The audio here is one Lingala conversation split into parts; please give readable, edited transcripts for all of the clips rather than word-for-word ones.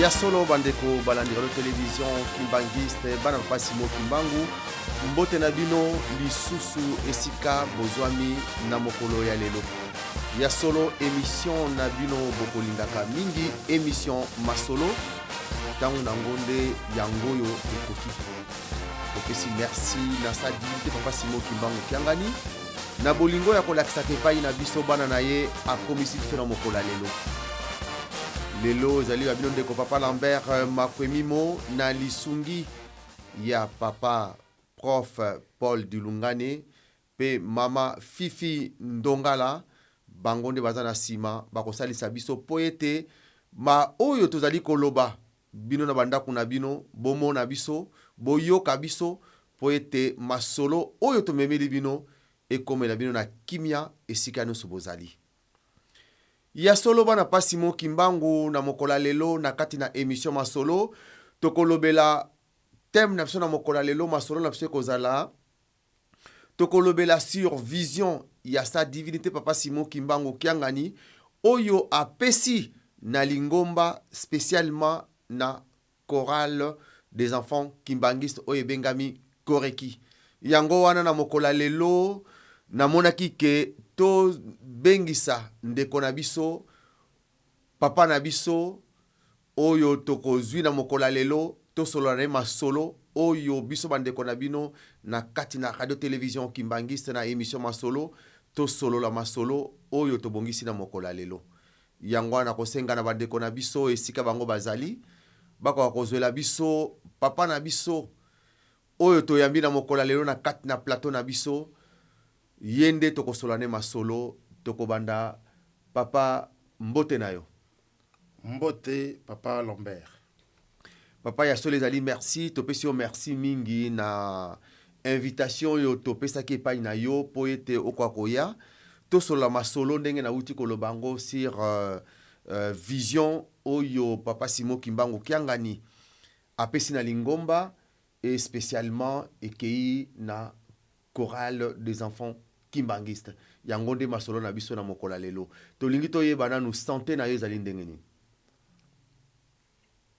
Ya solo, bandeko balandi radio télévision Kimbanguiste, bana Papa Simon Kimbangu, mbote na bino lisusu esika bozwami na mokolo ya lelo. Ya solo, émission na bino bokolingaka mingi, émission Masolo, ntango nango nde yango oyo ekoki. Topesi merci na sa dignité Papa Simon Kimbangu Kiangani na bolingo ya kolakisaka epai na biso bana na ye, akomisi biso na mokolo ya lelo. Lelo ezali ya bino ndeko Papa Lambert Makwemimo na lisungi ya Papa Prof Paul Dilungane mpe Mama Fifi Ndongala. Bango nde baza na nsima, bakosalisa biso mpo ete ma oyo tozali koloba, bino na bandako na bino bomona biso, boyoka biso, mpo ete masolo oyo tomemeli bino ekomela bino na kimia esika nyonso bozali. Ya solo, bana Papa Simon Kimbangu, na mokolo ya lelo na kati na émission Masolo, tokolobela thème na biso na mokolo ya lelo. Masolo na biso ekozala, tokolobela sur vision ya sa divinité Papa Simon Kimbangu Kiangani oyo apesi na lingomba, spécialement na chorale des enfants kimbanguistes oyo ebengami Koreki. Yango wana na mokolo ya lelo namonaki ke tobengisa ndeko na biso, papa na biso oyo tokozwi na mokolo ya lelo, tosolola na ye masolo oyo biso bandeko na bino na kati na radio télévision Kimbanguiste na émission Masolo, tosolola masolo oyo tobongisi na mokolo ya lelo. Yango wana kosenga na bandeko na biso esika bango bazali, bakoka kozwela biso papa na biso oyo toyambi na mokolo ya lelo na kati na plateau na biso. Ye nde tokosolola ne masolo. Tokobanda. Papa, mbote na yo. Mbote, Papa Lambert. Papa, ya solo ezali merci, topesi yo merci mingi na invitation oyo topesaki epai na yo mpo ete okoka koya tosolola masolo ndenge nauti koloba yango sur vision oyo Papa Simon Kimbangu Kiangani apesi na lingomba et spécialement ekei na chorale des enfants kimbanguistes. Yango nde masolo na biso na mokolo ya lelo. Tolingi toyeba nanu santé na yo ezali ndenge nini?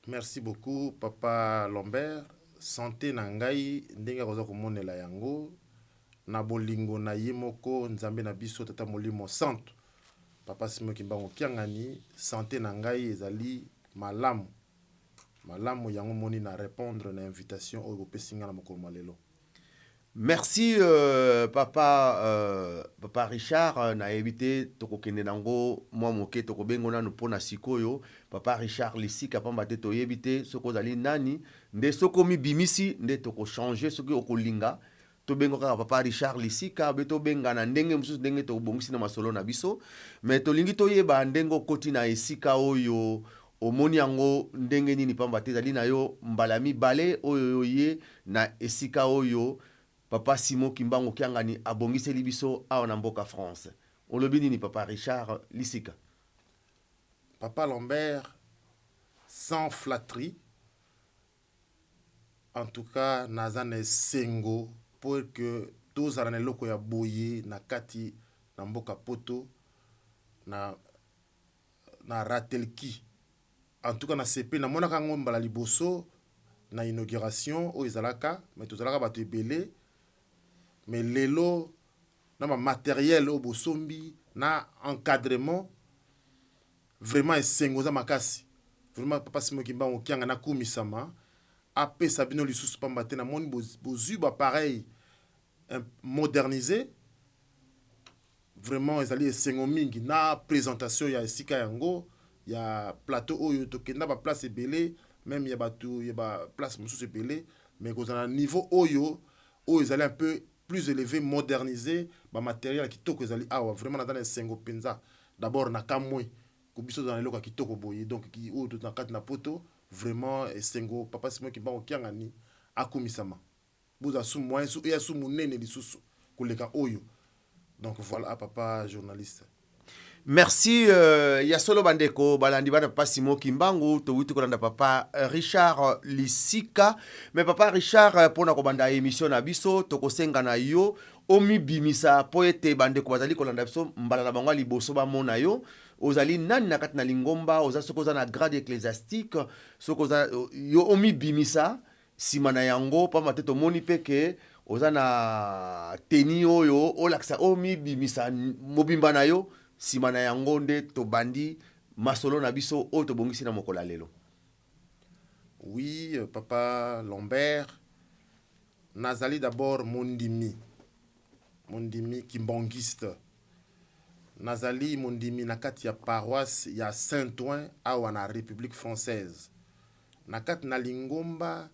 Merci beaucoup, Papa Lambert. Santé na ngai, ndenge akoza komonela yango, na bolingo na ye moko Nzambe na biso Tata Molimo Santo Papa Simon Kimbangu Kiangani, santé na ngai ezali malamu malamu. Yango moni na répondre na invitation oyo bopesi ngai na mokolo mwa lelo. Merci papa Richard. Nayebi te, tokokende nango mwa moke, tokobengo nanu mpona sikoyo Papa Richard Lisika, pamba te toyebi te soki ozali nani nde soki omibimisi nde tokochange. Soki okolinga tobenga kaka Papa Richard Lisika be, tobenga na ndenge mosusu ndenge tobongisi na masolo na biso. Me tolingi toyeba ndenge okoti na esika oyo, omoni yango ndenge nini, pamba te ezali na yo mbala mibale oyo ye na esika oyo Papa Simon Kimbangu Kiangani abongiseli biso awa na mboka France. Olobi nini, Papa Richard Lisika? Papa Lambert, sans flatterie, en tout cas naza na esengo mpo ke tozala na eloko ya boye na kati na mboka Poto na Ratelki. En tout cas na sepe, namonaka yango mbala liboso na inauguration oyo ezalaka, mais tozalaka bato ebele. Mais lelo na bamatériel oyo bosombi na encadrement, vraiment esengo eza makasi. Vraiment, Papa Simon Kimbangu Kianga nakumisama, apesa bino lisusu, pamba te namoni bozwi baappareil modernisé. Vraiment ezali esengo mingi na présentation ya esika yango ya plateau oyo. Tokenda baplace ebele, même ya bato ya baplace mosusu ebele, mais kozala na niveau oyo, oyo ezali un peu plus élevé, modernisé, bamatériel ya kitoko ezali awa, vraiment naza na esengo mpenza. D'abord na kamwe ko biso tozala na eloko ya kitoko boye, donc oyo na kati na Poto. Vraiment esengo. Papa Simon Kimbangu Kiangani akumisama. Bozala su moyen su eya su monene lisusu koleka oyo. Donc voilà, papa journaliste. Merci. Ya solo, bandeko balandi bana Papa Simon Kimbangu, towuti kolanda Papa Richard Lisika. Mais Papa Richard, mpona kobanda émission na biso, tokosenga na yo. Omibimisa mpo ete bandeko bazali kolanda biso mbala na bango ya liboso bamona yo. Ozali nani na kati na lingomba? Oza soki oza na grade ecclésiastique, soki oza yo, omibimisa nsima na yango, pamba te tomoni mpe ke oza na tenue oyo olakisa. Omibimisa mobimba na yo, nsima na yango nde tobandi masolo na biso oyo tobongisi na mokolo ya lelo. Oui, papa Lambert, nazali d'abord mondimi, mondimi kimbanguiste. Nazali mondimi na kati ya paroisse ya Saint-Ouen awa na République française. Na kati na lingomba,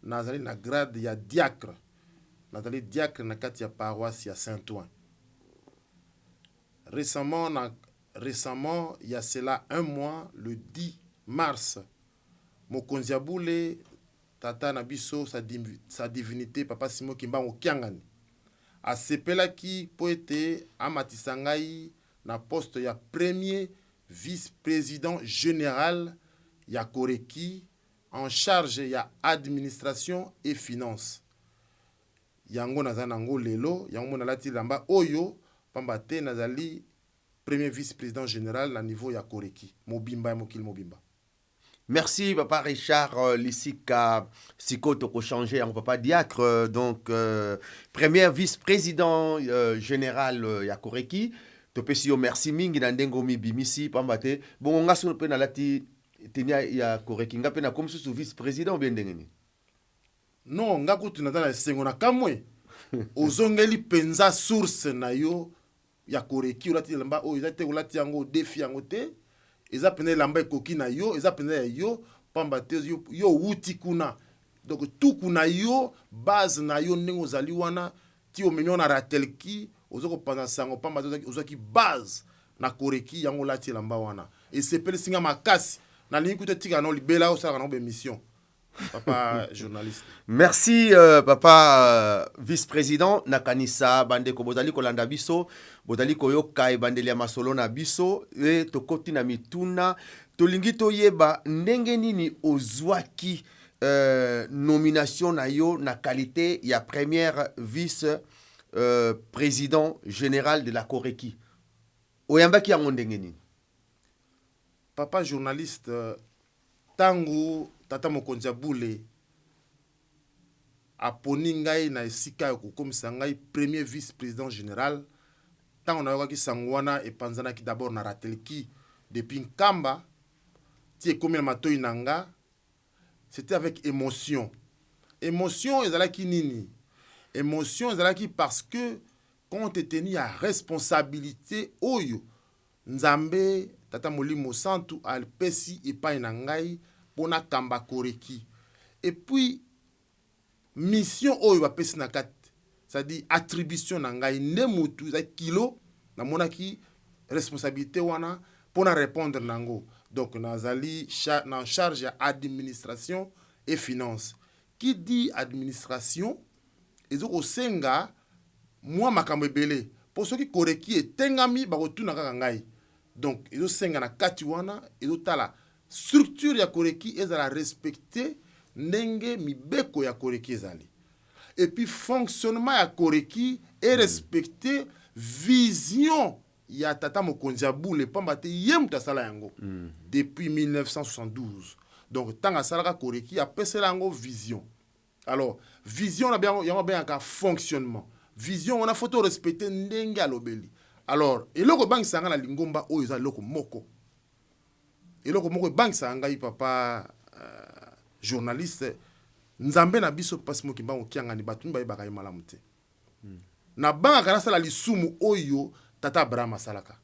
nazali na grade ya diacre. Nazali diacre na kati ya paroisse ya Saint-Ouen. Récemment, il y a cela un mois, le 10 mars, mokonzi ya bule, tata na biso, sa divinité papa Simon Kimbangu Kiangani, asepelaki mpo ete amatisa ngai na poste ya premier vice-président général ya Koreki, en charge ya administration et finance. Yango naza nango lelo, yango mo nalati elamba oyo, pamba te nazali premier vice-président général na niveau ya Koreki mobimba, ya mokili mobimba. Merci, papa Richard Lisika. Siko tokochange yango, papa diacre, donc premier vice-président général ya Koreki. Topesi yo merci mingi na ndenge omibimisi, pamba te bongo nga sono mpe nalati tenue ya Koreki, nga mpe nakomi susu vice-président obie ndenge nini? Non, nga kutu naza na esengo na kamwe. Ozongeli mpenza source na yo ya Koreki. Olati elamba oyo eza te, olati yango odefi yango te, eza mpenza elamba ekoki na yo, eza mpenza ya yo, pamba te yo owuti kuna. Donc tuku na yo, base na yo, ndenge ozali wana ti omemi wana ratelki, oza kopanza sango, pamba te ozwaki base na Koreki. Yango olati elamba wana, esepelisi nga makasi. Nalingi kuta etikala nao libela, osalaka nango baémission, papa journaliste. Merci, papa vice-président. Nakanisa bandeko bozali kolanda biso, bozali koyoka ebandeli ya masolo na biso. E tokoti na mituna. Tolingi toyeba ndenge nini ozwaki nomination na yo na qualité ya première vice président général de la Koreki. Oyambaki yango ndenge nini? Papa journaliste, ntango tata mokonzi ya bule aponi ngai na esika ya kokomisa ngai premier vice président général, ntango nayokaki sango wana, epanzanaki d'abord na ratelki depuis Nkamba ti ekomi na matoi na nga, c'était avec émotion. Émotion ezalaki nini? Émotion ezalaki parce que, compte tenu ya responsabilité oyo Nzambe Tata Molimo Santu apesi epai na ngai mpo nakamba Koreki, et puis mission oyo bapesi na kati, c'est-à-dire attribution na ngai nde motu eza kilo, namonaki responsabilité wana mpo na répondre nango. Donc nazali na charge ya administration et finance. Qui dit administration, ezokosenga mwa makambo ebele, mpo soki Koreki etengami, bakotuna kaka ngai. Donc ezosenga na kati wana, ezotala structure ya Koreki ezala respecte ndenge mibeko ya Koreki ezali, et puis fonctionnement ya Koreki erespecte vision ya tata mokonzi ya bule, pamba te ye moto asala yango depuis 1972. Donc ntango asalaka Koreki, apesela yango vision. Alors vision na yango abengaka fonctionnement. Vision wana, faut torespecte ndenge alobeli. Alors eloko ebangisaka nga na lingomba oyo eza eloko moko. Eloko moko ebangisaka ngai, papa journaliste, Nzambe na biso mpasi Mokimbangu Kiangani, bato mi bayebaka ye malamu te. Nabangaka nasala lisumu oyo tata Abraham asalaka.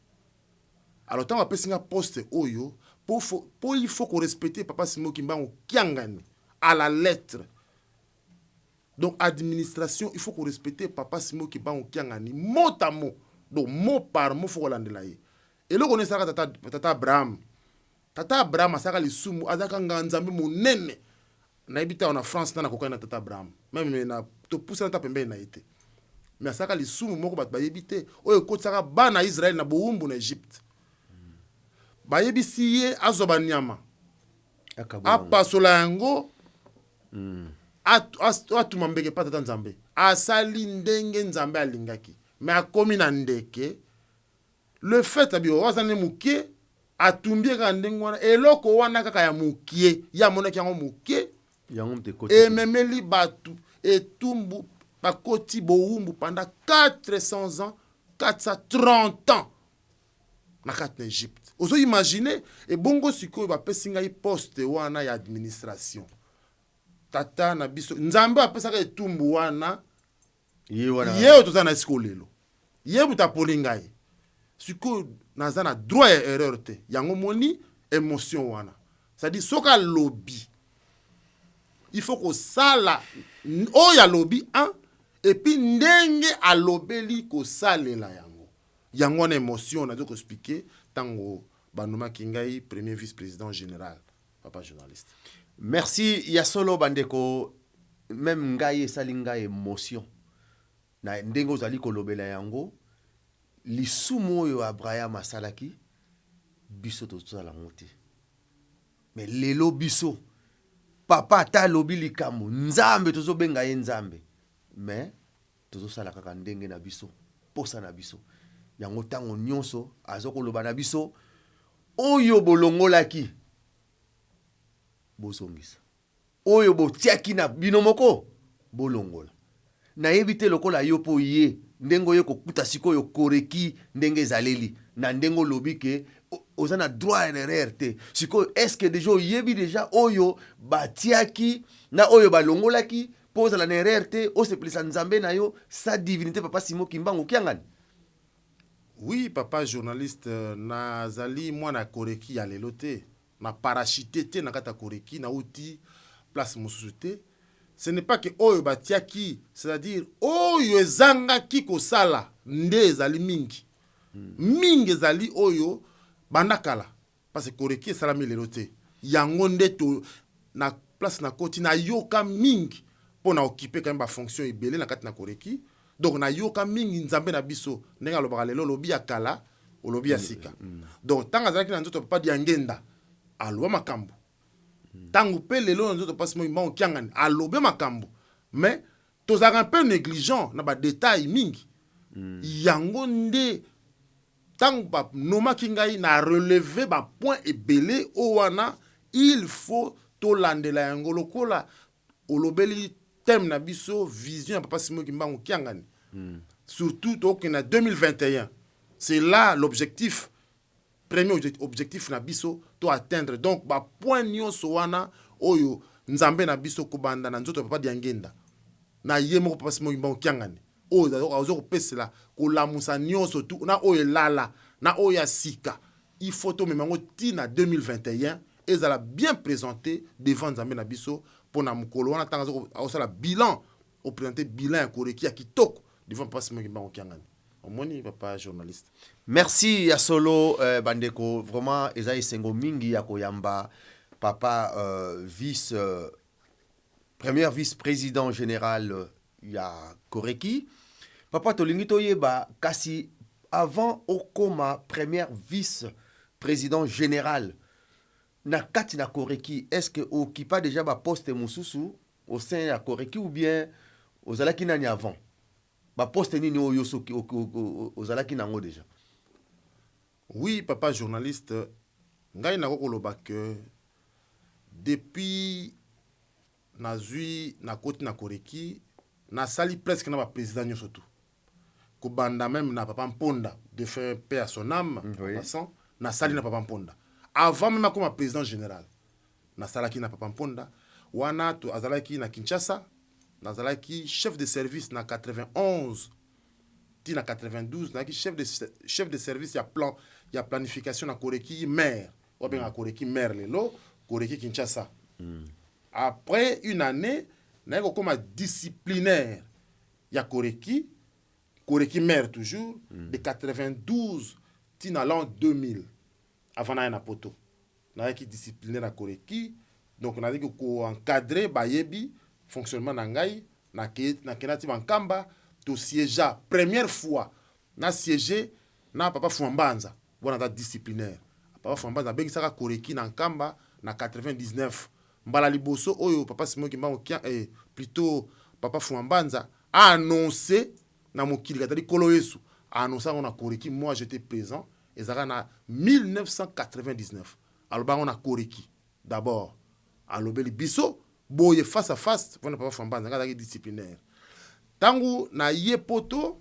Alors ntango apesi nga poste oyo, po il faut korespecte papa Simon Kimbangu Kiangani à la lettre. Donc administration, il faut korespecte papa Simon Kimbangu Kiangani mot à mot, donc mot par mot, faut kolandela ye. Eloko nini esalaka tata Abraham? Tata Abraham asalaka lisumu, azalaka nga Nzambe monene. Nayebi te awa na France nana akokani na tata Abraham, même na topusana ta pembeni na ye te. Mais asalaka lisumu moko bato bayebi te, oyo ekotisaka bana ya Israele na bowumbu na Egypte. Bayebisi ye azwa banyama, apasola yango. Atuma mbeke pa tata Nzambe, asali ndenge Nzambe alingaki, me akomi na ndeke. Le fait abi oyo aza nde moke, atumbi ye kaka ndenge wana. Eloko wana kaka ya mokie, ye amonaki yango moke. Yango moto ekoti. Ememeli bato etumbu, bakoti bowumbu pendant 400 ans, 430 ans na kati na Egypte. Ozoimagine? Ebongo sikoyo bapesi ngai poste wana ya administration. Tata na biso Nzambe apesaka etumbu wana. Ye wana. Ye oyo toza na sikoyo lelo, ye moto aponi ngai. Sikoyo naza na droit ya erreur te. Yango moni émotion wana, c'est-à-dire soki alobi, il faut kosala oyo alobi un, et puis ndenge alobeli, kosalela yango. Yango wana émotion nazo koexpliquer ntango banomaki ngai premier vice président général, papa journaliste. Merci. Ya solo, bandeko, même ngai esali ngai émotion na ndenge ozali kolobela yango. Lisumu oyo Abraham asalaki, biso tozosala yango te. Me lelo biso, papa ata alobi likambo, Nzambe, tozobenga ye Nzambe, me tozosala kaka ndenge na biso, posa na biso. Yango ntango nyonso aza koloba na biso: oyo bolongolaki, bozongisa; oyo botiaki na bino moko, bolongola. Nayebi te lokola yo mpo ye ndenge oye kokuta sikoyo koreki ndenge ezaleli na ndenge olobi ke oza na droit ya erreur te. Sikoyo, est ce que déjà oyebi déjà oyo batiaki na oyo balongolaki, mpo ozala na erreur te, osepelisa Nzambe na yo, sa divinité papa Simon Kimbangu Kiangani? Oui, papa journaliste, nazali mwana ya Koreki ya lelo te, na parachute te na kati ya Koreki, nauti place mosusu te. Ce n'est pas que oyo batiaki, c'est-à-dire oyo ezangaki kosala nde ezali mingi mingi, ezali oyo banda kala, parce que Koreki esalami lelo te. Yango nde to na place nakoti, nayoka mingi mpo na occuper quand même bafonction ebele na kati na Koreki. Donc nayoka mingi Nzambe na biso ndenge alobaka lelo, olobi ya kala, olobi ya sika. Donc ntango azalaki na nzoto papa Diangenda, aloba makambo. Ntango mpe lelo na nzoto mpasi moi mbango Kiangani, alobi makambo, mais tozalaka mpe négligent na badetail mingi. Yango nde ntango banomaki ngai, na relever bapoint ebele oyo wana il faut tolandela yango. Lokola olobeli thème na biso, vision ya papa Simon Kimbangu Kiangani, surtout tokokende na 2021, c'est là l'objectif premier, objectif na biso to atteindre. Donc bapoint nyonso wana oyo Nzambe na biso, kobanda na nzoto ya papa Diangenda na ye moko papa Simon Kimbangu Kiangani, oyo aza kopesela kolamusa nyonso tu, na oyo elala na oyo ya sika, il faut tomema yango ntina 2021, ezala bien présenté devant Nzambe na biso, mpo na mokolo wana ntango akosala bilan, oprésente bilan ya Koreki ya kitoko devant papa Simon Kimbangu Kiangani. Omoni, papa journaliste? Merci. Ya solo, bandeko, vraiment eza esengo mingi ya koyamba papa vice premier vice-président général ya Koreki. Papa, tolingi toyeba kasi, avant okoma premier vice-président général na kati na Koreki, est ce que okipa déjà baposte mosusu au sein ya Koreki, ou bien ozalaki nani avant? Baposte nini oyo soki ozalaki nango déjà? Oui, papa journaliste, ngai nakoki koloba ke depuis nazwi, nakoti na Koreki, nasali presque na baprésident nyonso tu, kobanda même na papa Mponda, défunt, paix à son âme. Passant, nasali na papa Mponda avant même akoma président général. Nasalaki na papa Mponda wana to azalaki na Kinshasa, nazalaki chef de service na 91 ti na 92. Nazalaki chef de service ya plan ya planification na Koreki maire, oyo abengaka Koreki maire, lelo Koreki Kinshasa. Après une année, naye kokóma disciplinaire ya Koreki maire toujours, de 92 ti na l'an 2000, avant naya na poto. Nayaki disciplinaire na Koreki, donc nazalaki koencadre, bayebi fonctionnement na ngai. Nakenda ti bankamba, tosiégea première fois na siége na papa Fwambanza wana aza disciplinaire. Papa Fwambanza abengisaka Koreki na Nkamba na 99. Mbala liboso oyo papa Simon Kimbangu kia, eh, plutôt papa Fuma Mbanza a annoncé na mokili katali Nkolo Yesu, a annoncé yango na Koreki, moi j'étais présent, ezalaka na 1999. Aloba yango na Koreki d'abord, alobeli biso boye face à face, wana papa Fuma Mbanza nga azalaki disciplinaire. Tangu na ye poto,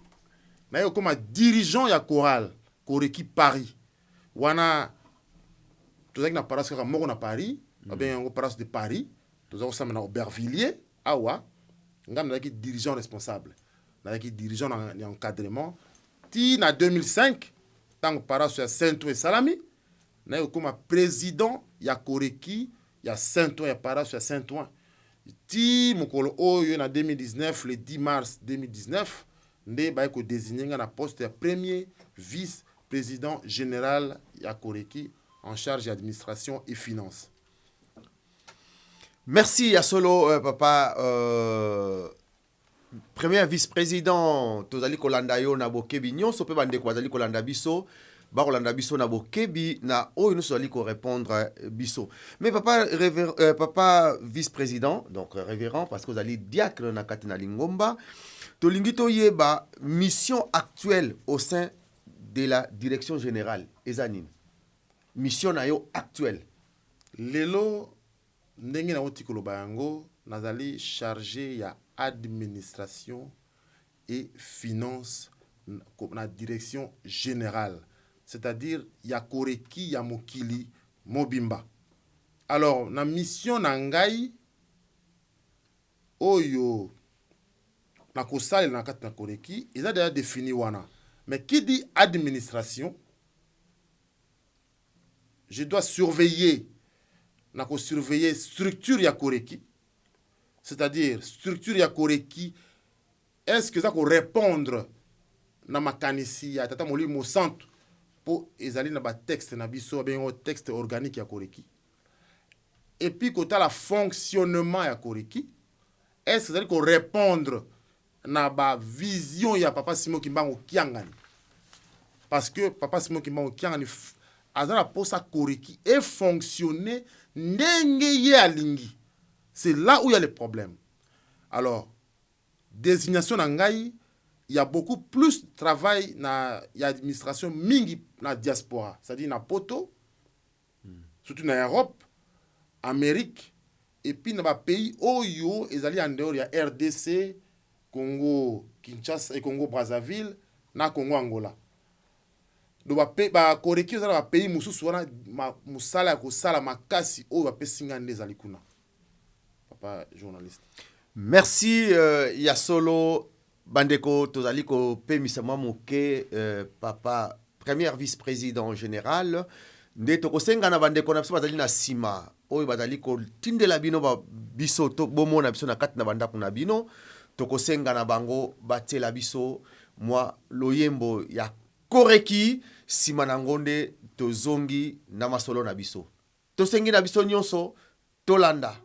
na ye okoma dirigeant ya chorale Koreki Paris. Wana tozalaki na paroisse kaka moko na Paris, babengi yango paroisse de Paris, toza kosamba na Aubervilliers awa. Nga nazalaki dirigeant responsable, nazalaki dirigeant na encadrement ti na 2005 tango paroisse ya Saint-Ouen esalami, naye kokoma président ya Koreki ya Saint-Ouen, ya paroisse ya Saint-Ouen ti mokolo oyo na 2019, le 10 mars 2019 nde baye ko désigner nga na poste ya premier vice-président général ya Koreki en charge ya administration et finance. Merci ya solo papa premier vice-président. Tozali kolanda yo na bokebi nyonso, mpe bandeko bazali kolanda biso, bakolanda biso na bokebi na oyo nyonso ozali korépondre biso. Mais papa, papa vice-président, donc révérend, parce que ozali diacre na kati na lingomba, tolingi toyeba mission actuelle au sein de la direction générale eza nini, mission na yo actuelle? Lelo, ndenge nauti koloba yango, nazali chargé ya administration et finance na direction générale, c'est-à-dire ya Koreki ya mokili mobimba. Alors na mission na ngai oyo nakosalela na kati na Koreki eza déjà défini wana. Mais qui dit administration, je dois surveiller, nakosurveiller structure ya Koreki, c'est-à-dire structure ya Koreki, est-ce que eza korépondre na makanisi ya Tata Molimo Mosantu, mpo ezali na batexte na biso babengi texte organique ya Koreki. Et puis kotala fonctionnement ya Koreki, est-ce ezali korépondre na bavision ya papa Simon Kimbangu Kiangani, parce que papa Simon Kimbangu Kiangani aza na posa Koreki efonctionne ndenge ye alingi. C'est là où il y a le problème. Alors désignation na ngai, il y a beaucoup plus de travail na ya administration mingi na diaspora, c'est-à-dire na poto, surtout na Europe, Amérique, et puis na bapays oyo ezali en dehors ya RDC Congo Kinshasa et Congo Brazzaville na Congo Angola. Donc bakoreki eza na bapays mosusu wana, mosala ya kosala makasi oyo bapesi ngai nde ezali kuna, papa journaliste. Merci ya solo. Bandeko, tozali kopemisa mwa moke papa premier vice-président général, nde tokosenga na bandeko na biso bazali na nsima oyo bazali kotindela bino biso to bomona biso na kati na bandako na bino, tokosenga na bango batiela biso mwa loyembo ya Koreki. Nsima na yango nde tozongi na masolo na biso. Tosengi na biso nyonso tolanda.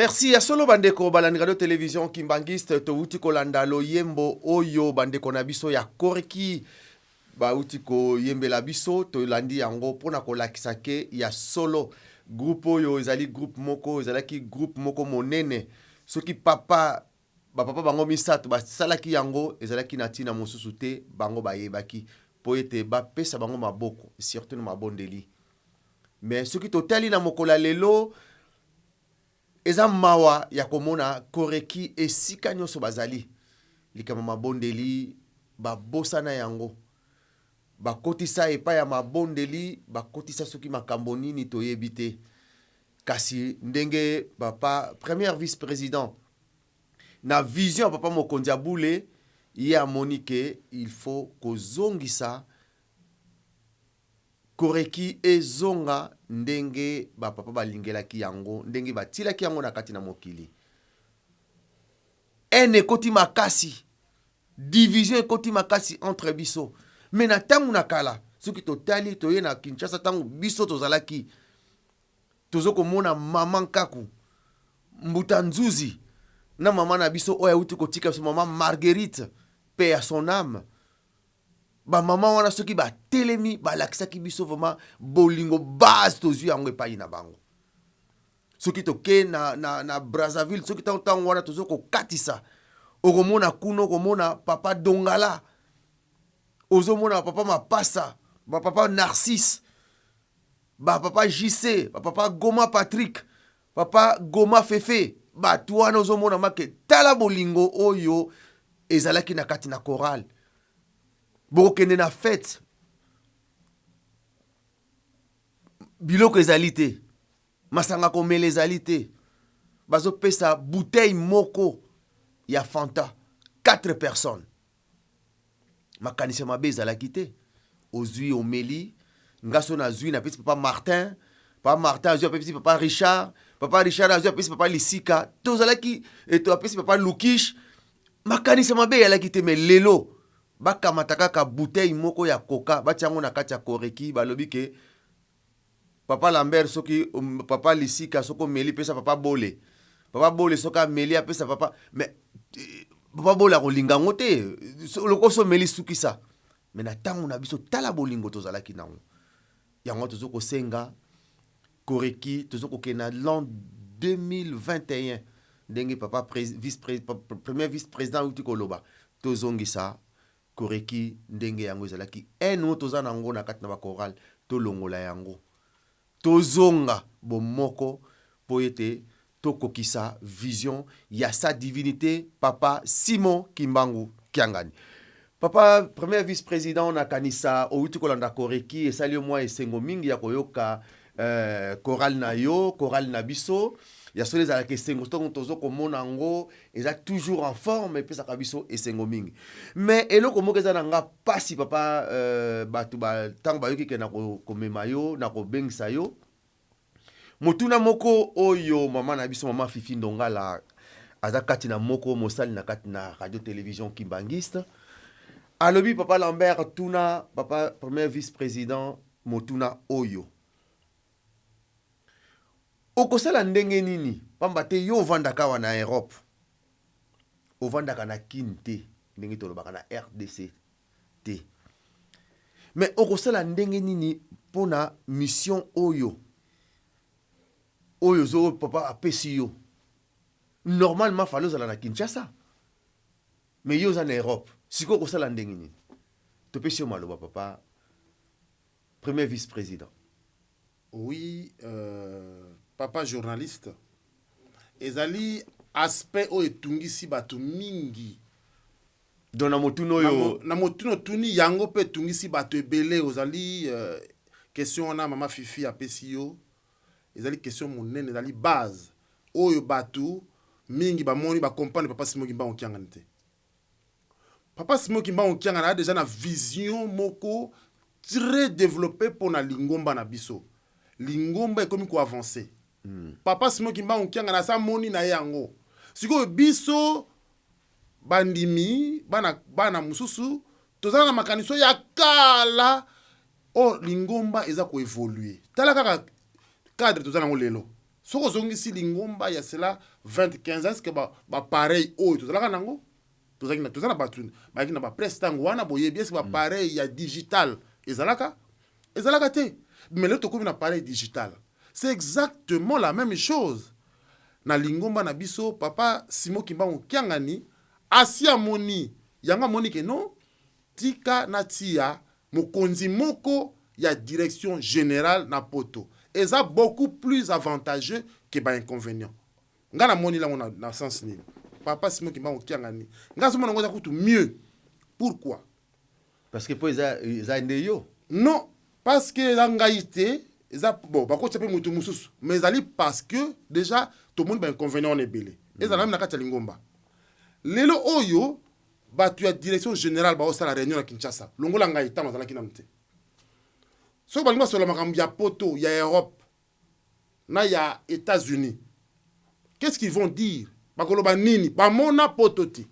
Merci ya solo bandeko balandi radio television kimbanguiste towuti kolanda loyembo oyo bandeko na biso ya korki bauti koyembela biso tolandi yango mpona kolakisa ke ya solo groupe oyo ezali groupe moko ezalaki groupe moko monene soki papa bapapa bango misato basalaki yango ezalaki na ntina mosusu te bango bayebaki mpo ete bapesa bango maboko surtout na mabondeli mais soki totali na mokolo ya lelo Eza mawa ya komona koreki esika nionso bazali likambo mabondeli babosana yango bakotisa epai ya mabondeli bakotisa soki makambo nini toyebi te kasi ndenge papa premier vice president na vision ya papa mokonzi ya bule ye amoni ke il faut kozongisa Koreki ezonga ndenge ba papa balingelaki yango, ndenge batilaki yango na kati na mokili. Haine ekoti makasi, division ekoti makasi entre biso. Mais na tango na kala, soki totali toye na Kinshasa tango biso tozalaki. Tozo komona mama Nkaku, Mbuta Nzuzi na mama na biso oyo awuti kotika biso, mama Marguerite, paix à son âme. Ba mama wana soki batelemi balakisaki biso vraiment bolingo base tozwi yango epai na bango. Soki toke na Brazzaville, soki ntango wana tozo kokatisa, okomona kuna, okomona papa Dongala, ozomona papa Mapasa, ba papa Narcisse, ba papa JC, ba papa Goma Patrick, papa Goma Fefe. Bato wana ozomona make tala bolingo oyo ezalaki na kati na chorale. Bokokende na fête, biloko ezali te, masanga komela ezali te, bazopesa bouteille moko ya Fanta 4 personnes. Makanisi ya mabe ezalaki te. Ozwi, omeli, nga so nazwi, napesi papa Martin, papa Martin azwi apesi papa Richard, papa Richard azwi apesi papa Lisika, tozalaki eto apesi papa Lukish. Makanisi ya mabe eyalaki te. Me lelo bakamata kaka bouteille moko ya coca, batia yango na kati ya koreki, balobi ke papa Lambert soki papa Lisika soki omeli pesa papa Bole, papa Bole soki ameli apesa papa, mais papa Bole akolinga yango te, lokoso omeli sukisa. Me na ntango na biso tala bolingo tozalaki nango. Yango tozo kosenga koreki, tozo kokende na l'an 2021 ndenge papa premier vice président auti koloba, tozongisa koreki ndenge yango ezalaki. Haine oyo toza nango na kati na bachoral tolongola yango, tozonga bomoko mpo ete tokokisa vision ya sa divinité papa Simon Kimbangu Kiangani. Papa premier vice-président, nakanisa outi kolanda koreki, esali yo mwa esengo mingi ya koyoka chorale na yo, chorale na biso. Ya solo ezalaka esengo ntango tozo komona yango eza toujours en forme, epesaka biso esengo mingi. Mais eloko moko eza na nga pasi papa, bato ntango bayoki ke na komema yo, na kobengisa yo, motuna moko oyo mama na biso mama Fifi Ndongala aza kati na moko mosali na kati na radio télévision Kimbanguiste, alobi: "Papa Lambert, tuna papa premier vice-président motuna oyo, okosala ndenge nini? Pamba te yo ovandaka awa na Europe, ovandaka na Kine te, ndenge tolobaka na RDC te, mais okosala ndenge nini mpona mission oyo ozo papa apesi yo? Normalement fallait ozala na Kinshasa, mais yo oza na Europe. Sikoyo okosala ndenge nini?" Topesi yo maloba, papa premier vice-président. Oui, papa journaliste, ezali aspect oyo etungisi bato mingi. Donc na motuna oyo Na motuna otuni yango mpe etungisi bato ebele. Ozali question wana mama Fifi apesi yo ezali question monene, ezali base oyo bato mingi bamoni bacomprendre papa Simon Kimbangu Kiangani te. Papa Simon Kimbangu Kiangani aza déjà na vision moko très développé mpo na lingomba na biso. Lingomba ekomi koavance. Papa Simon Kimbangu Kiangani asa moni na ye yango. Sikoyo biso bandimi, bana mosusu tozala na makanisi ya kala. Or lingomba eza koévolue. Tala kaka cadre toza nango lelo. Soki ozongisi lingomba ya cela 20 15 ans, est-ce baappareil oyo tozalaka nango, tozalaki toza na bato bayaki na bapresse ntango wana, boyebi, est-ce baappareil ya digital ezalaka? Ezalaka te. Mais lelo tokomi na appareil digital. C'est exactement la même chose na lingomba na biso. Papa Simon Kimbangu Kiangani asi amoni yango, amoni ke non, tika natia mokonzi moko ya direction générale na Poto, eza beaucoup plus avantageux que bainconvénient. Nga namoni yango na sens nini? Papa Simon Kimbangu Kiangani, nga azomona yango eza kutu mieux. Pourquoi? Parce que mpo eza nde yo. Non, parce que eza ngai te, eza bon, bakotia mpe moto mosusu, mais ezali parce que déjà tomoni bainconvénient wana ebele ezala meme na kati ya lingomba. Lelo oyo bato ya direction générale baosala réunion na Kinshasa, longola ngai ntango azalaki nanu te, soki balingi basola makambo ya Poto, ya Europe na ya États-Unis, qu'est-ce qu'ils vont dire? Bakoloba nini? Bamona Poto te.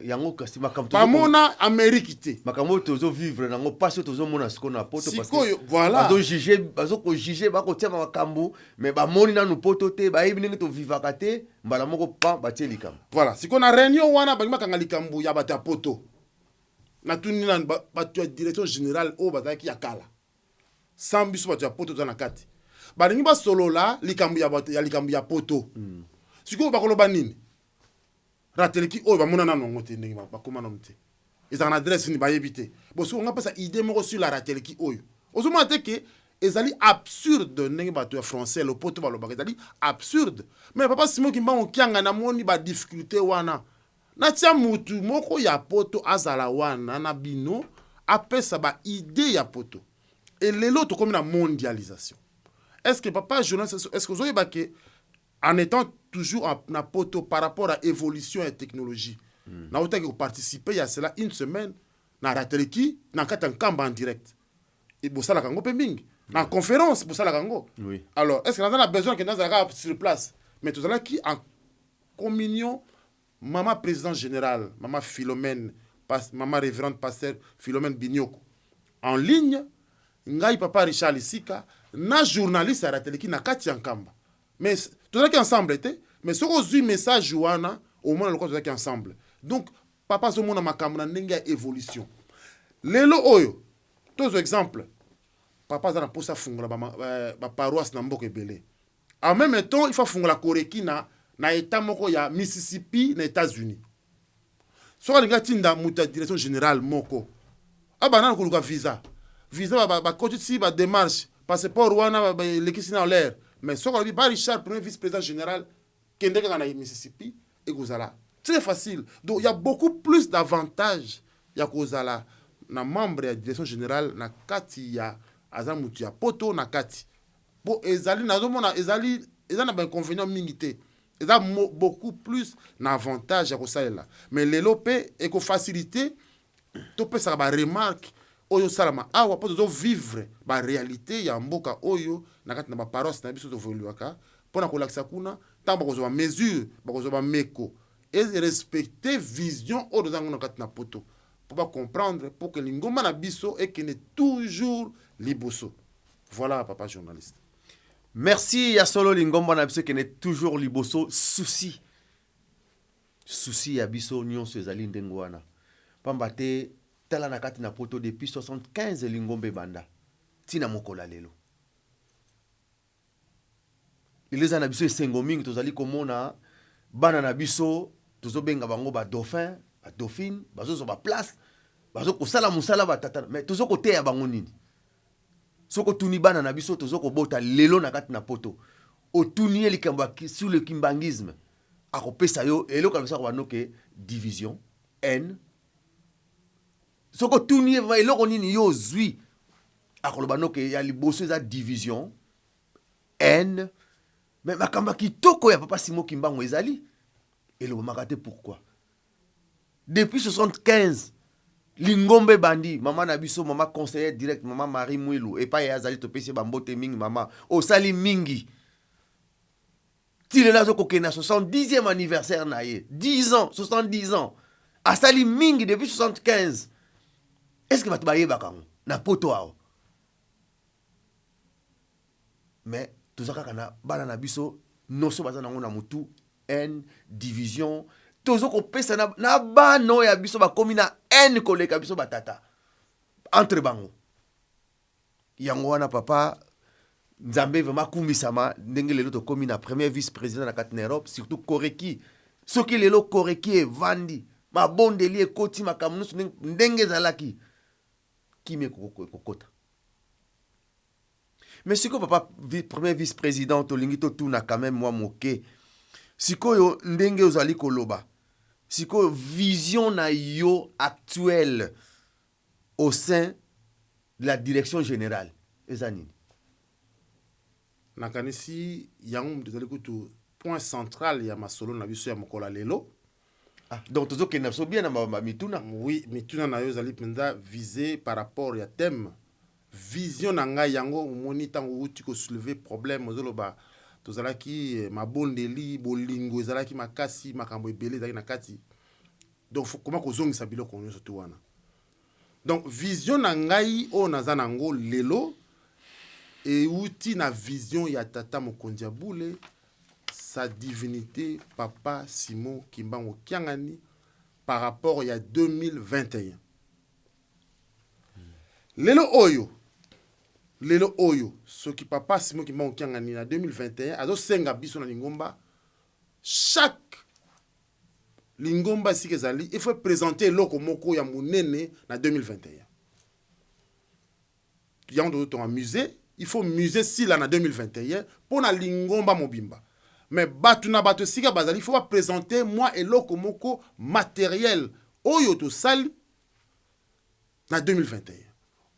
Yango kasi makambo bamona Amérique te. Makambo oyo tozovivre nango, mpasi oyo tozomona sikoyo na poto. Sikoyo voilà. Bazojuge, bazokojuge, bakotia makambo, mais bamoni nanu poto te, bayebi ndenge tovivaka te. Mbala moko pan batie likambo. Voilà, sikoyo na réunion wana bangi bakanga likambo ya bato ya poto. Natuni nanu bato ya direction générale oyo bazalaki ya kala, sans biso bato ya poto toza na kati, balingi basolola likambo ya bato ya likambo ya poto. Sikoyo bakoloba nini? Rateleki oyo bamona nanu yango te, ndenge bakóma nanu te, ezalaka na adresse nini, bayebi te. Bon, soki nga mpesa idée moko sur la Rateleki oyo, ozomona te ke ezali absurde ndenge bato ya français lopoto balobaka, ezali absurde. Mais papa Simon Kimbangu Kianga, namoni badifficulté wana, natia mutu moko ya poto azala wana na bino, apesa baidée ya poto. E lelo tokomi na mondialisation. Est ce que, papa journaliste, est ce que ozoyeba ke en étant toujours na poto, par rapport à évolution ya technologie, nautaki koparticiper ya cela une semaine na Rateleki na kati ya Nkamba en direct, e bosalaka yango mpe mingi na conférence, bosalaka yango? Oui. Alors, est ce que naza na besoin ke nazalaka sur place? Mais tozalaki en communion, mama président général, mama Philomène, mama révérende pasteur Philomène Binyoko en ligne, ngai papa Richard Lisika na journaliste ya Rateleki na kati ya Nkamba. Mais tozalaki ensemble te, mais soki ozwi message wana, omona lokola tozalaki ensemble. Donc papa azomona makambo na ndenge ya évolution. Lelo oyo tozwa exemple, papa aza na mposa afungola baparoisse na mboka ebele. En même temps, il faut afungola Koreki na état moko ya Mississippi na États-Unis. Soki alingi atinda moto ya direction générale moko, abanda na koluka visa, visa bakotisi badémarche, passeport wana elekisi na l'air. Mais soki alobi ba Richard, premier vice président général, kende kaka na Mississippi, ekozala très facile. Donc il y a beaucoup plus d'avantages ya kozala na membre ya direction générale na kati ya aza motu ya poto na kati, po ezali, nazomona ezali, eza na bainconvénient mingi te, eza beaucoup plus na avantage ya kosalela. Mais lelo mpe ekofacilité topesaka baremarque oyo osalama awa, mpo tozovivre baréalité ya mboka oyo na kati na baparoisse na biso tovoluaka, mpona kolakisa kuna ntango bakozwa bamesure, bakozwa bameko erespecte vision oyo toza yango na kati na poto, mpo bacomprendre, mpo ke lingomba na biso ekende toujours liboso. Voilà, papa journaliste. Merci. Ya solo, lingomba na biso ekende toujours liboso. Souci ya biso nyonso ezali ndenge wana, pamba te tala na kati na poto, depuis 75 lingomba ebanda ntina mokolo ya lelo. Lelo eza na biso esengo mingi, tozali komona bana na biso, tozobenga bango badauphin, badauphine, bazozwa baplace, bazokosala mosala batata. Mais tozokoteya bango nini? Soki otuni bana na biso tozokobota lelo na kati na poto, otuni ye likambo sur le kimbanguisme, akopesa yo eloko ya biso, akobanda ke division, haine. Soki otuni ye eloko nini yo ozwi, akoloba noke ya liboso eza division, haine. Mais makambo ya kitoko ya papa Simon Kimbangu ezali elobamaka te. Pourquoi? Depuis 75 lingomba ebandi, mama na biso, mama conseillère direct, mama Marie Mwilu, epai ye azali, topesi ye bambote mingi. Mama, osali mingi. Ti lelo azokokende na 70e anniversaire na ye, 10 ans, 70 ans, asali mingi depuis 75. Est ce que bato bayebaka yango na poto awa? Mais toza kaka na bana na biso nyonso baza nango na motu haine, division. Tozo kopesa na bana oyo ya biso, bakomi na haine koleka biso batata entre bango. Yango wana, papa, Nzambe vraiment akumisama ndenge lelo tokómi na premier vice président na kati na Europe, surtout Koreki. Soki lelo Koreki evandi, mabondeli ekoti, makambo nyonso ndenge ezalaki, kimi ekokota. Mais sikoyo, papa premier vice président, tolingi totuna quand même mwa moke. Sikoyo ndenge ozali koloba sikoyo, vision na yo actuelle au sein de la direction générale eza nini? Nakanisi yango moto ezali kutu point central ya masolo na biso ya mokolo ya lelo. Ah, donc tozokende na biso bien na bamituna. Oui, mituna na yo ezali mpenza visé par rapport ya thème. Vision na ngai yango omoni, ntango outi kosoulever problème, ozoloba tozalaki mabondeli, bolingo ezalaki makasi, makambo ebele ezalaki na kati. Donc faut koma kozongisa biloko nyonso tu wana. Donc vision na ngai oyo naza nango lelo euti na vision ya tata mokonzi ya bule, sa divinité papa Simon Kimbangu Kiangani, par rapport ya 2021. Lelo oyo soki papa Simon Kimbangu Kiangani na 2021 azosenga biso na lingomba, chaque lingomba esika ezali, il faut présenter eloko moko ya monene na 2021. Yango tozotonga musée. Il faut musée sila na 2021 mpo na lingomba mobimba. Mais bato na bato esika bazali, il faut baprésente mwa eloko moko matériel oyo tosali na 2021.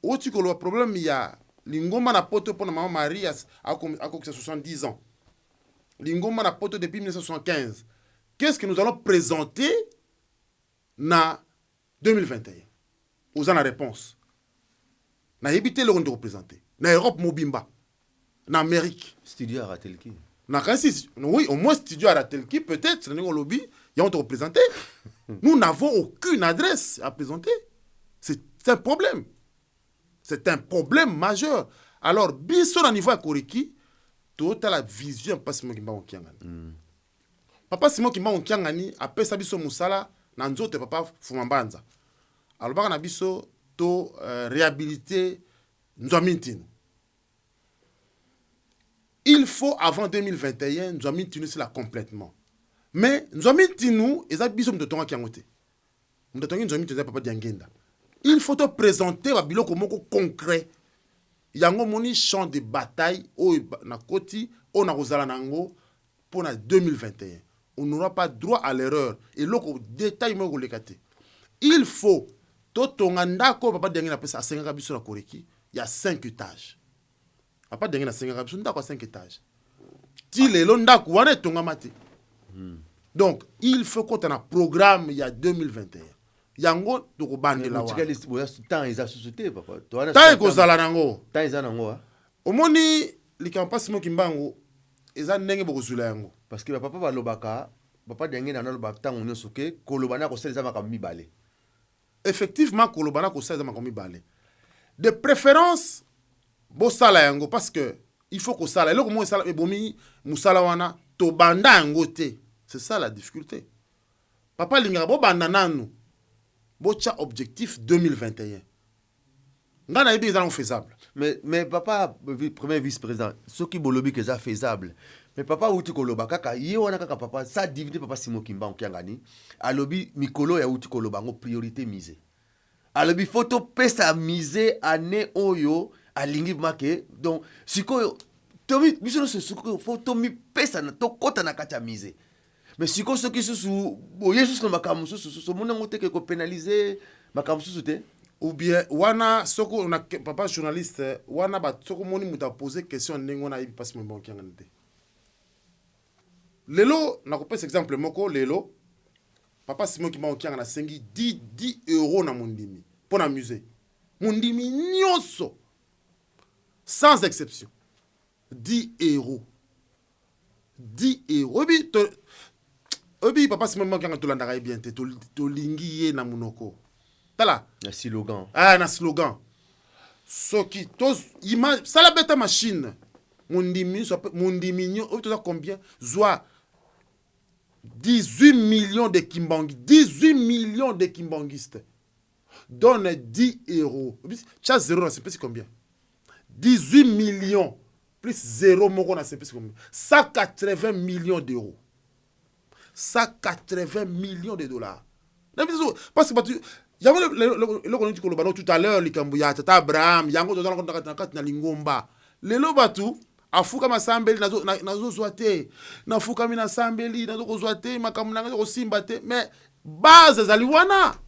Oti koloba problème ya lingomba na Poto mpo na mama Marie akokisa 70 ans lingomba na Poto depuis 1975. Qu'est-ce que nous allons présenter na 2021? Oza na réponse? Nayebi te eloko nde koprésente na Europe mobimba, na Amérique. Studio ya Ratelki. Nakanisi, oui, au moins studio ya Ratelki peut-être. Ndenge olobi yango, tokoprésente. Nous n'avons aucune adresse à présenter. C'est un problème, c'est un problème majeur. Alors biso na niveau ya Koreki, totala vision ya papa Simon Kimbangu Kiangani. Papa Simon Kimbangu Kiangani apesa biso mosala na nzoto ya papa Fuma Mbanza. Alobaka na biso to réhabiliter Nzwami Ntinu. Il faut avant 2021 Nzwami Ntinu esila complètement. Mais Nzwami Ntinu eza biso moto otongaki yango te. Moto atongi Nzwami Ntinu eza papa Diangenda. Il faut to présenter babiloko moko concret. Yango moni champ de bataille oyo nakoti, oyo nakozala na yango mpo na 2021. On n'aura pas droit à l'erreur. Eloko détail moko koleka te. Il faut totonga ndako oyo papa Diangenda apesa, asengaka biso na Koreki ya 5 étages. Papa Diangenda asengaka biso ndako ya 5 étages. Ti lelo ndako wana etongama te. Donc il faut kota na programme ya 2021. Yango tokobandela wana. Temps eza susu te, papa. Temps ekozala nango. Temps eza nango. Omoni likambo mpasi moki mbangu eza ndenge bokozwila yango. Parce que bapapa balobaka, papa Diangenda naloba ntango nyonso ke koloba na kosala eza makambo mibale. Effectivement, koloba na kosala eza makambo mibale. De préférence bosala yango, parce que il faut kosala eloko moko esala ebomi mosala wana. Tobanda yango te, c'est ça la difficulté. Papa alingaka bobanda nanu, botya objectif 2021. Ngai nayebi eza nango faisable. Mais papa premier vice président, soki bolobi ke eza faisable, mais papa awuti koloba kaka ye wana kaka, papa, sa divinité papa Simon Kimbangu Kiangani, alobi mikolo oyo awuti koloba yango, priorité musée. Alobi faut topesa musée année oyo. Alingi make. Donc sikoyo tomi biso nyonso sikoyo faut tomipesa, tokɔta na kati ya musée. Mais sikoyo soki susu boye susu na makambo mosusu susu, omoni yango te ke kopénaliser makambo mosusu te? Ou bien wana soko na papa journaliste wana, soki omoni moto apose question ndenge wana, ayebi mpasi Kimbangu Kiangani te. Lelo nakopesa exemple moko. Lelo papa Simon Kimbangu Kiangani asengi 10 € na mondimi mpo na musée. Mondimi nyonso sans exception, 10 €, 10 €. Oyebi, oyebi papa Simon Kimbangu Kiangani, tolandaka ye bien te. Tolingi ye na monoko, tala. Na slogan. Ah, na slogan. Soki sala beta machine, mondimi nyonso, mondimi oyo toza combien? Zwa 18 millions de Kimbangi, 18 millions de kimbanguistes, donne 10 €, tia 0 na sepesi combien? 18 millions plus 0 moko na sepesi combien? 180 millions d'euros, 180 millions de dollars. Parce que bato yango eloko nini koloba no tout à l'heure, likambo ya tata Abraham, yango toza na kati na lingomba. Lelo bato afukami, asambeli, nazozwa te. Nafukami, nasambeli, nazokozwa te. Makambo na ngai kosimba te. Mais base ezali wana.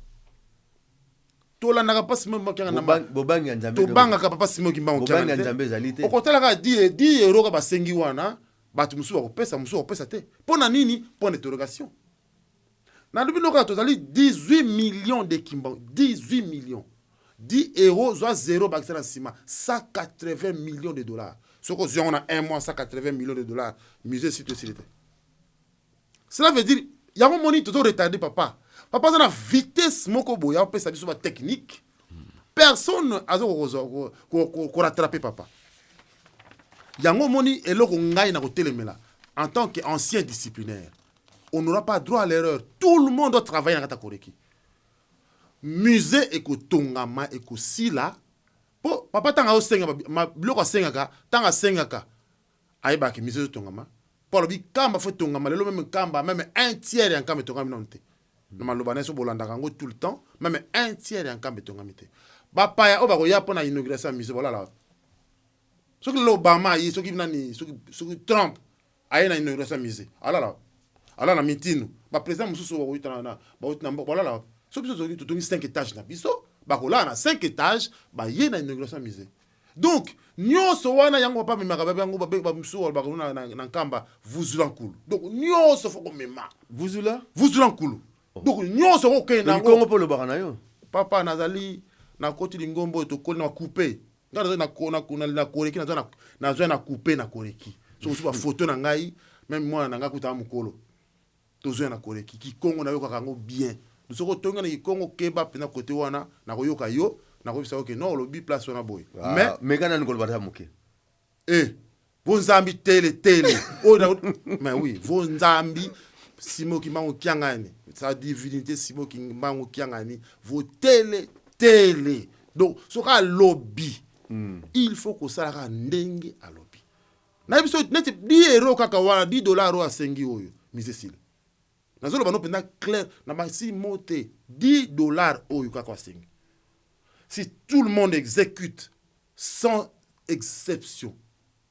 Tolandaka papa Simon Kiangani, tobangaka papa Simon Kimbangu. Nzambe ezali te. Okotala kaka 10 € ka basengi wana, bato mosusu bakopesa, mosusu bakopesa te. Mpo na nini? Point d'interrogation. Nalobi no kaka tozali 18 millions de Kimbangu, 18 millions, 10 €, zwa 0 bakisa na nsima, 180 millions de dollars. Soki ozwi yango na un mois, 180 millions de dollars, musée si to esili te. Cela veut dire yango moni tozo retarde papa. Papa aza na vitesse moko boye, apesa biso batechnique, personne aza korattraper papa. Yango omoni, eloko ngai na kotelemela en tant qu'ancien disciplinaire, on n'aura pas droit à l'erreur. Tout le monde doit travailler na kati ya Koreki. Musée ekotongama, ekosila, mpo papa ntango azosenga biloko asengaka, ntango asengaka ayebaka musée ezotongama, mpo alobi Nkamba faut etongama. Lelo même Nkamba, même un tiers ya Nkamba etongami nano te. Na maloba na ye, so bolandaka yango tout le temps, même un tiers ya Nkamba etongami te. Bapaya oyo bakoya mpo na inauguration ya musée bolala wapi? Soki lelo Obama aye, soki nani, soki Trump aye na inauguration ya musée, alala wapi? Alala na mitino. Baprésident mosusu bauti na mboka, balala wapi? So biso totongi 5 étage na biso, bakolala na 5 étage, baye na inauguration ya musée. Donc nyonso wana, yango papa amemaka babe yango, bamosusu balobaka na Nkamba vuzula nkulu. Donc nyonso faut komema. Vuzula? Vuzula nkulu. Donc nyonso kokende. Yango mpo olobaka na yo. Papa, nazali nakoti lingombo oyo tokoli na coupe. Ngai nazali na Koreki, nazwa na coupe na Koreki. So mosusu bafoto na ngai, même mwana na ngai kutaka mokolo tozwa na Koreki. Kikongo nayokaka yango bien. Soki otongi na kikongo, keba mpenza kote wana, nakoyoka yo, nakoyebisa yo ke non, olobi place wana boye. Mais meka nani koloba ta moke. E vo Nzambi tele tele oyo, mais oui, vo Nzambi Simo Kimbangu Kiangani, sa divinité Simo Kimbangu Kiangani, vo tele tele. Donc soki alobi, il faut kosalaka ndenge alobi. Nayebi so neti 10 euro kaka wana, 10 $ oyo asengi oyo mise esili. Nazoloba no mpenza clair na basi mo te. 10 $ oyo kaka asengi, si tout le monde exécute sans exception,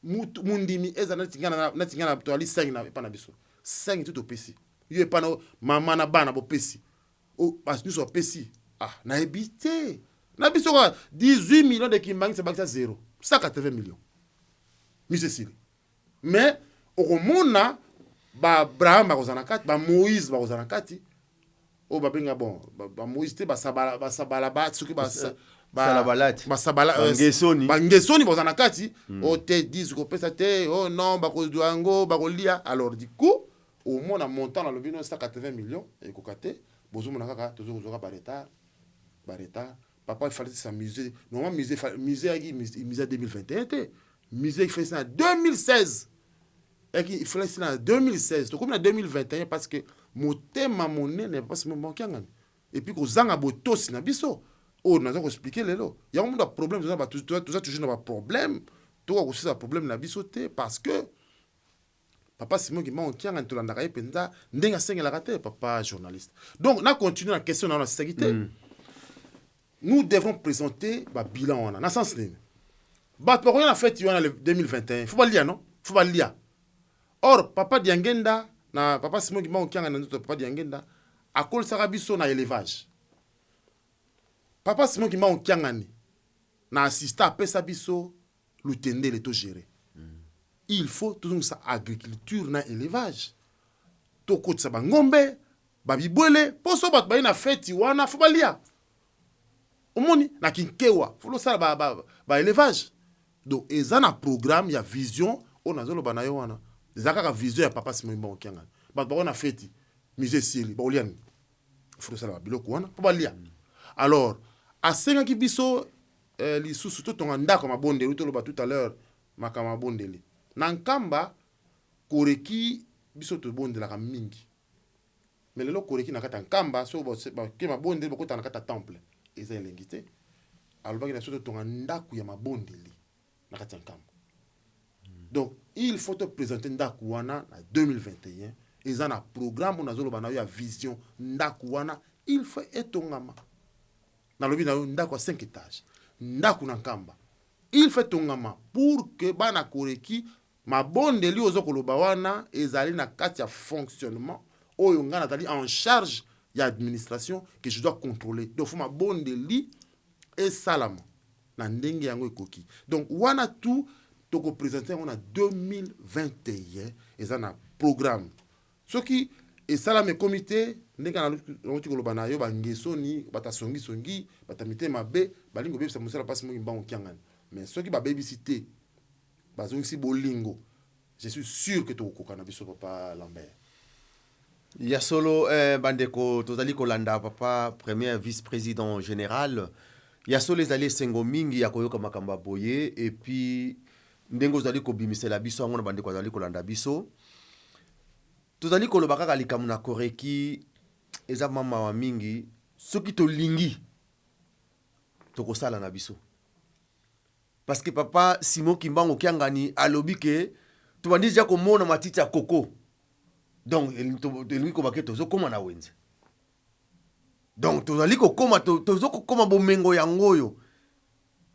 mutu mundimi eza neti ngai na toali 5 na epa na biso, 5 ti topesi yo epa na mama na bana bopesi, bato nyonso bapesi. Ah, nayebi te na biso kaka 18 millions de Kimbanguistes bakisa 0 180 millions, miso esili. Mais okomona baAbraham bakozala na kati, baMoïse bakozala na kati, oyo babenga bon baMoïse te, basabala ba soki Basabala, bangesoni bakozala na kati. Oyo te 10 kopesa te, oh non, bakozwa yango, bakolia. Alors du coup omona montant nalobi no 180 millions ekoka te. Bozomona kaka tozokozwaka baretard, baretard. Papa, il fallait s'amuser normalement. Musée yaki musée ya 2021 te, musée il fallait na 2016 yaki, il fallait na 2016. Tokomi na 2021 parce que motema monene, parce que mokiangani et puis kozanga botosi na biso oyo naza koexpliquer lelo. Yango mutu baproblème, toza toujours na baproblème, tokoka kosisa problème na biso te, parce que papa Simon Kimbangu Kiangani tolandaka ye mpenza ndenge asengelaka te. Papa journaliste, donc na continue na question na yo, nasisaki te. Nous devons présenter babilan wana na sens nini? Bato bakoya na fête wana le 2021, faut balia, non, faut balia. Or papa Diangenda na papa Simon Kimbangu Kiangani na nzoto papa Diangenda akolisaka biso na élevage. Papa Simon Kimbangu Kiangani na assistant apesa biso lutendele togérer. Il faut tozongisa agriculture na élevage, tokotisa bangombe, babibwele, mpo so bato baye na feti wana, faut balia. Omoni na kinkewa, faut losala baélevage. Ba donc eza na programme ya vision oyo nazoloba na yo wana, eza kaka vision ya papa Simon Kimbangu Kiangani. Bato bako na feti, musée esili, bakolia nini? Faut tosala babiloko wana mpo balia. Alors asengaki biso lisusu totonga ndako ya mabondeli. Toloba tout à l'heure makambo ya mabondeli na Nkamba. Koreki biso tobondelaka mingi, mais lelo Koreki na kati ya Nkamba, so bake mabondeli, bakota na kati ya temple, eza elengi te. Alobaki na biso totonga ndako ya mabondeli na kati ya Nkamba. Donc il faut toprésenter ndako wana na 2021. Eza na programme oyo nazoloba na yo ya vision. Ndako wana il faut etongama. Nalobi na yo ndako ya 5 étage, ndako na Nkamba, il faut etongama pour que bana Koreki mabondeli oyo oza koloba wana ezali na kati ya fonctionnement oyo ngai nazali en charge ya administration que je dois contrôler. Donc faut mabondeli esalama na ndenge yango ekoki. Donc wana tout tokoprésenter yango na 2021, eza na programme. Soki esalama ekomi te ndenge nauti koloba na yo, bangesoni, bato asongisongi, bato ya mitema mabe balingi kobebisa mosala mpasi moki mbango Kiangani. Mais soki babebisi te, bazongisi bolingo, je suis sûr que tokokoka na biso, papa Lambert. Ya solo eh, bandeko tozali kolanda papa premier vice-président général. Ya solo ezali esengo mingi ya koyoka makambo ya boye et puis ndenge ozali kobimisela biso yango na bandeko azali kolanda biso. Tozali koloba kaka likambo na Koreki eza mwa mawa mingi soki tolingi tokosala na biso. Parce que papa Simon Kimbangu Kiangani alobi ke tobandi deja komona matiti ya koko. Donc elingi koba ke tozokoma na wenze. Donc tozali kokoma tozokokoma bomengo yango oyo.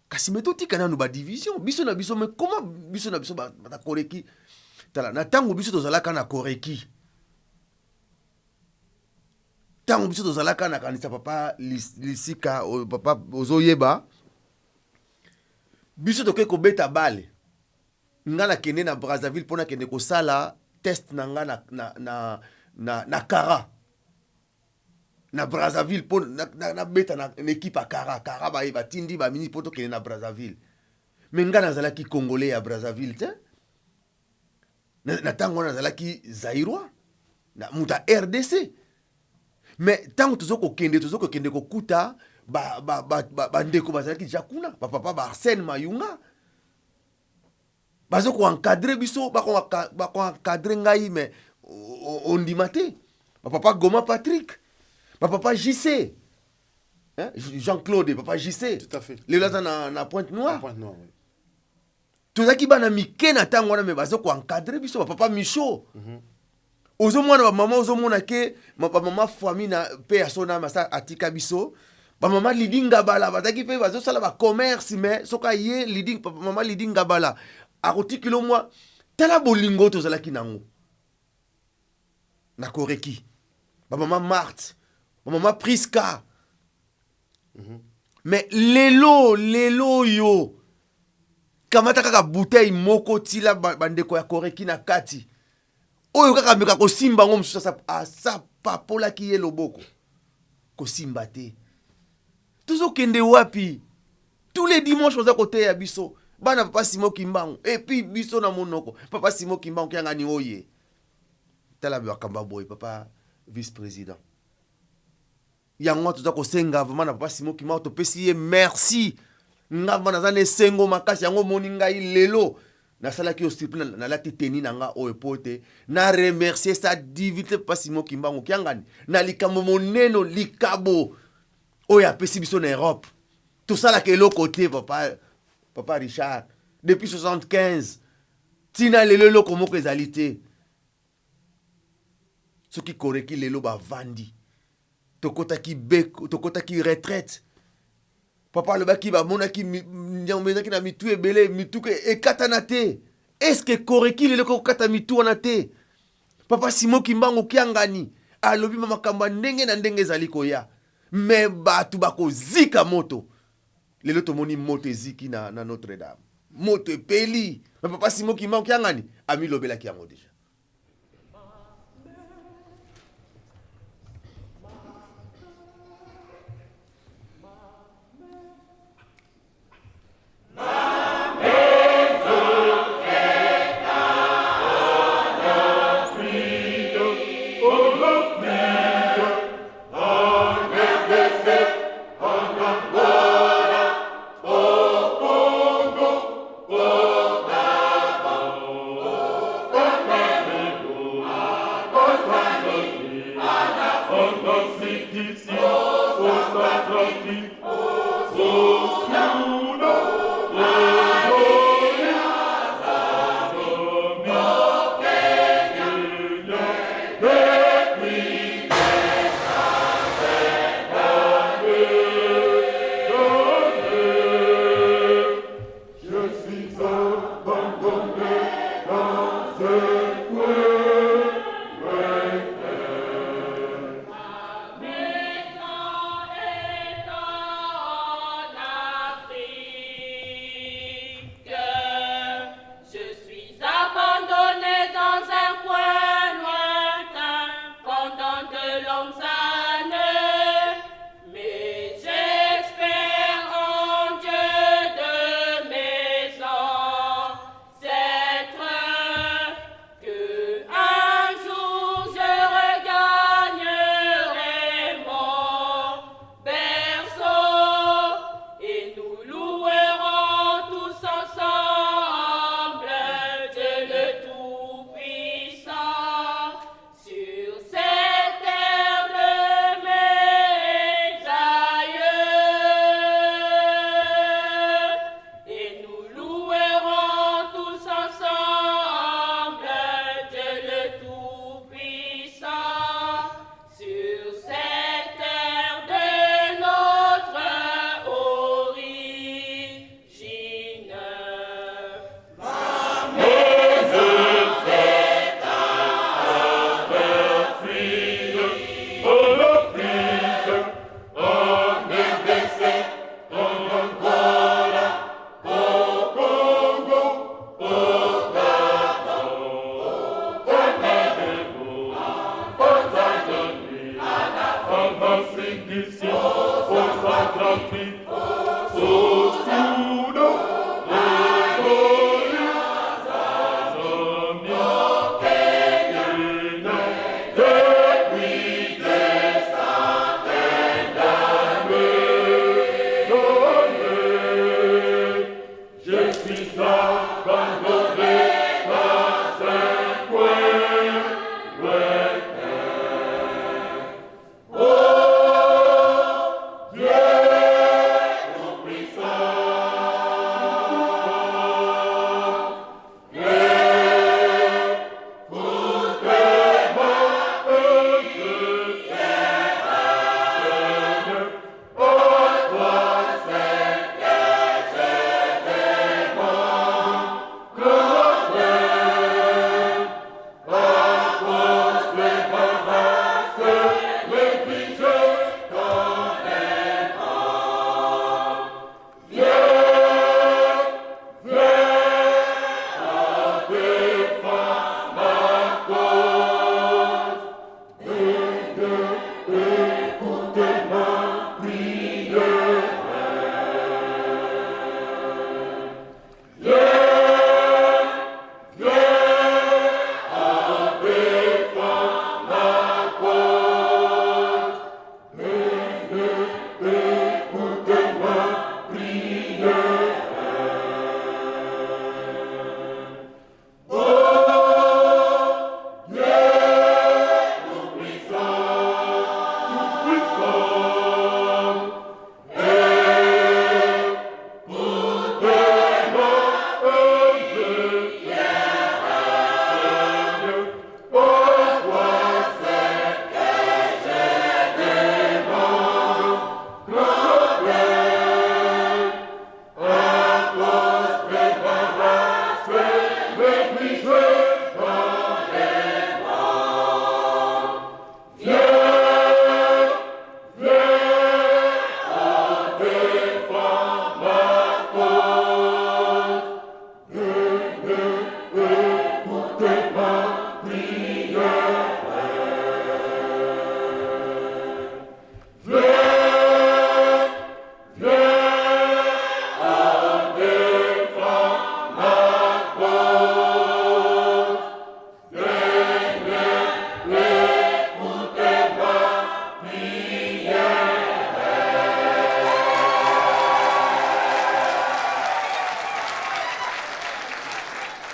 Kasi me totika nanu ba division biso na biso me koma biso na biso ba Koreki. Tala na tango biso tozalaka na Koreki. Tango biso tozalaka na kanisa papa Lisika papa ozoyeba biso toke kobeta bale nga nakende na Brazzaville mpo nakende kosala test na nga na, na, na, na, na Kara na Brazzaville mpo nabeta na, na, na ekipe ya Kara Kara baye batindi baministre mpo tokende na Brazzaville me nga nazalaki congolais ya Brazzaville te na ntango wana nazalaki zairois na moto ya rdc mais ntango tozo kokende tozo kokende kokuta bandeko ba, ba, ba, ba bazalaki deja kuna bapapa ba arsène mayunga bazo koencadre biso bakoencadre ngai mais ondima te bapapa goma patrick bapapa jc hein? jean-claude papa jc lelo aza na, na pointe noire, pointe noire oui. Tozalaki bana mike na ntango wana me bazo koencadre biso bapapa micho mm -hmm. ozomona bamama ozomona ke bamama famille na mpe ya sona masa atika biso bamama lidi ngabala bazalaki mpe bazosala bacommerce me soki aye lidi mama lidi ngabala akotikilo mwa tala bolingo tozalaki nango na koreki bamama marte bamama priska mm -hmm. me lelo lelo oyo Kamata kaka bouteille moko tila bandeko ya Koreki na kati. Oyo kaka ameka kosimba yango mosusu asapapolaki ye loboko. Kosimba te. Tozokende wapi? Tous les dimanches baza koteya biso. Bana papa Simon Kimbangu. Et puis biso na monoko. Papa Simon Kimbangu kiangani oye. Tala makambo boye papa vice-président. Yango wana toza kosenga vraiment na papa Simon Kimbangu topesi ye merci. Nga vraiment naza na esengo makasi yango omoni ngai lelo nasalaki yo surprise nalati teni na nga oyo po ete na remercier sa divinité papa Simon Kimbangu Kiangani na likambo monene likabo oyo apesi biso na Europe. Tosalaka eloko te papa, papa Richard depuis 75 tina lelo eloko moko ezali te. Soki koreki lelo bavandi tokotaki beko tokotaki retraite papa alobaki bamonaki nyama ezalaki na mitu ebele mituka ekatana te eske koreki lelo kokata mitu wana te papa simo kimbangu kiangani alobi ma makambo ya ndenge na ndenge ezali koya me bato bakozika moto lelo tomoni moto eziki na, na notre dame moto epeli me papa simo kimbangu kiangani amilobelaki yango deja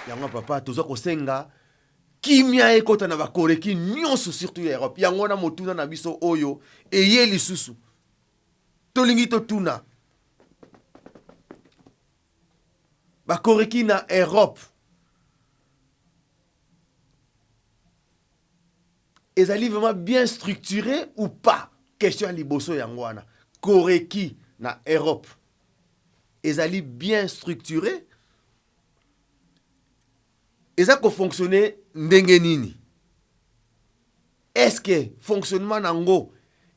Yango papa, toza kosenga kimia ekota na bakoreki nyonso, surtout ya Europe. Yango wana motuna na biso oyo eye lisusu, tolingi totuna bakoreki na Europe ezali vraiment bien structuré ou pas? Question ya liboso yango wana. Koreki na Europe ezali bien structuré, eza kofonctionne ndenge nini? Est-ce que fonctionnement nango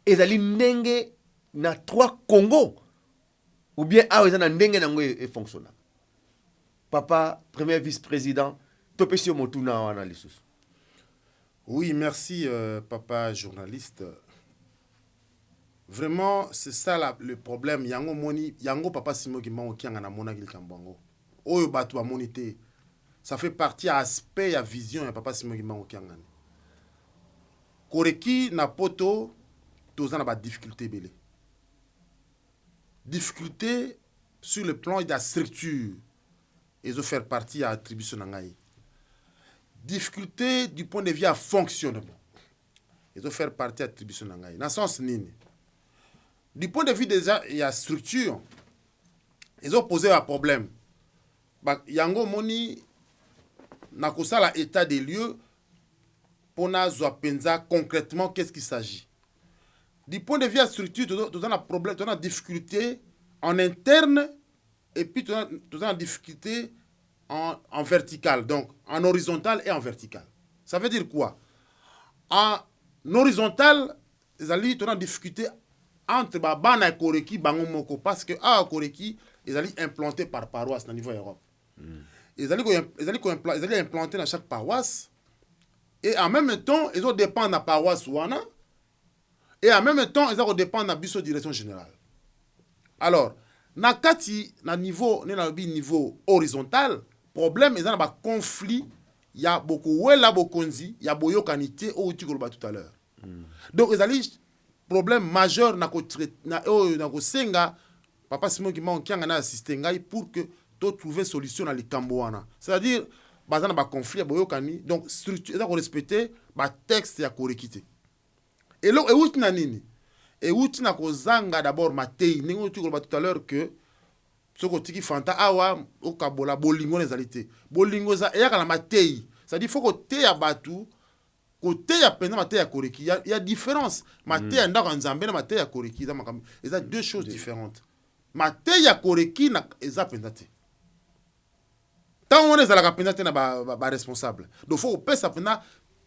ezali ndenge na 3 Congo ou bien awa eza na ndenge nango efonctionnaka? Papa premier vice-président, topesi yo motuna wana lisusu. Oui, merci papa journaliste. Vraiment, c'est ça le problème. Yango moni, yango papa Simon Kimbangu Kianga na mona likambo yango. Oyo bato ba moni te. Ça fait partie à aspect ya vision ya papa Simon Kimbangu Kianga. Koreki na poto toza na ba difficulté belé. Difficulté sur le plan de la structure. Ils ont faire partie à attribution na ngai. Difficulté du point de vue à fonctionnement. Ils ont faire partie à attribution na ngai. Na sens nini? Du point de vue déjà il y a structure. Ils ont posé un problème. Ba, yango moni na kosala état des lieux pona zwa penza concrètement qu'est-ce qu'il s'agit. Du point de vue à structure, tu as un problème, tu as une difficulté en interne et puis tu as une difficulté en vertical, donc en horizontal et en vertical. Ça veut dire quoi? En horizontal, tu as une difficulté entre ba bana koreki bango moko parce que a koreki ils allaient implanter par paroisse au niveau Europe. Ils allaient implanter dans chaque paroisse et en même temps ils ont dépend de la paroisse wana. Et en même temps eza kodépendre na biso direction générale. Alors na kati na niveau nde nalobi niveau horizontal, problème eza na baconflit ya bokowela bokonzi, ya boyokani te oyo outi koloba tout à l'heure. Donc ezali problème majeur na na oyo na kosenga papa Simon Kimbangu Kiangani na assiste ngai pour que totrouve solution na likambo wana, c'est-à-dire baza na baconflit ya boyokani. Donc structure eza korespecte batexte ya Koreki te. Eloko euti na nini? Euti na kozanga d'abord matei, ndenge outi koloba tout à l'heure que soki otiki Fanta awa, okabola, bolingo wana ezali te. Bolingo eza eyaka na matei, c'est-à-dire faut koteya bato, koteya mpenza mateya ya Koreki. Ya différence mateya ya ndako ya Nzambe na mateya ya Koreki eza makambo, eza deux choses différentes. Mateya ya Koreki eza mpenza te. Ntango wana ezalaka mpenza te na baresponsable ba, ba donc faut kopesa mpenza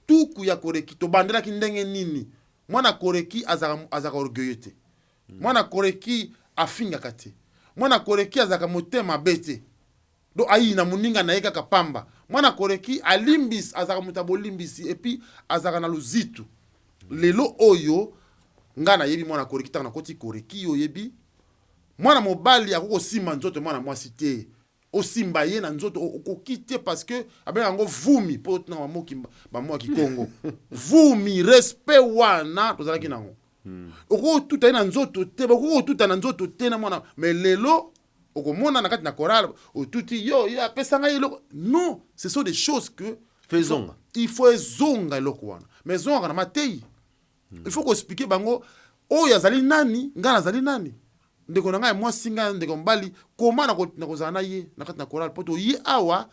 tuku ya Koreki. Tobandelaki ndenge nini? Mwana Koreki azalaka orgueilleux te. Mwana Koreki afingaka te. Mwana Koreki azalaka motema mabe te, donc ayina moninga na ye kaka pamba. Mwana Koreki alimbisi, azalaka moto ya bolimbisi, et puis azalaka na luzitu. Lelo oyo ngai nayebi mwana Koreki, ntango nakoti Koreki, oyebi mwana mobali akoki kosimba nzoto mwana mwasi te. Osimba ye na nzoto, okoki te, parce que abenga yango vumi, mpo na bamoki bamwa Kikongo vumi. Respect wana tozalaki nango. Okoki kotuta ye na nzoto te, bakoki kotuta na nzoto te na mwana. Mais lelo okomona na kati na chorale, otuti yo, yo apesa ngai eloko. Non, ce sont des choses que faut ezonga. Il faut ezonga eloko wana, mais ezongaka na matei. Il faut koexpliquer bango oyo azali nani, ngai nazali nani, ndeko na ngai mwasi, ngai ndeko mobali, koma nakozala na ye na kati na chorale. Mpo toye awa,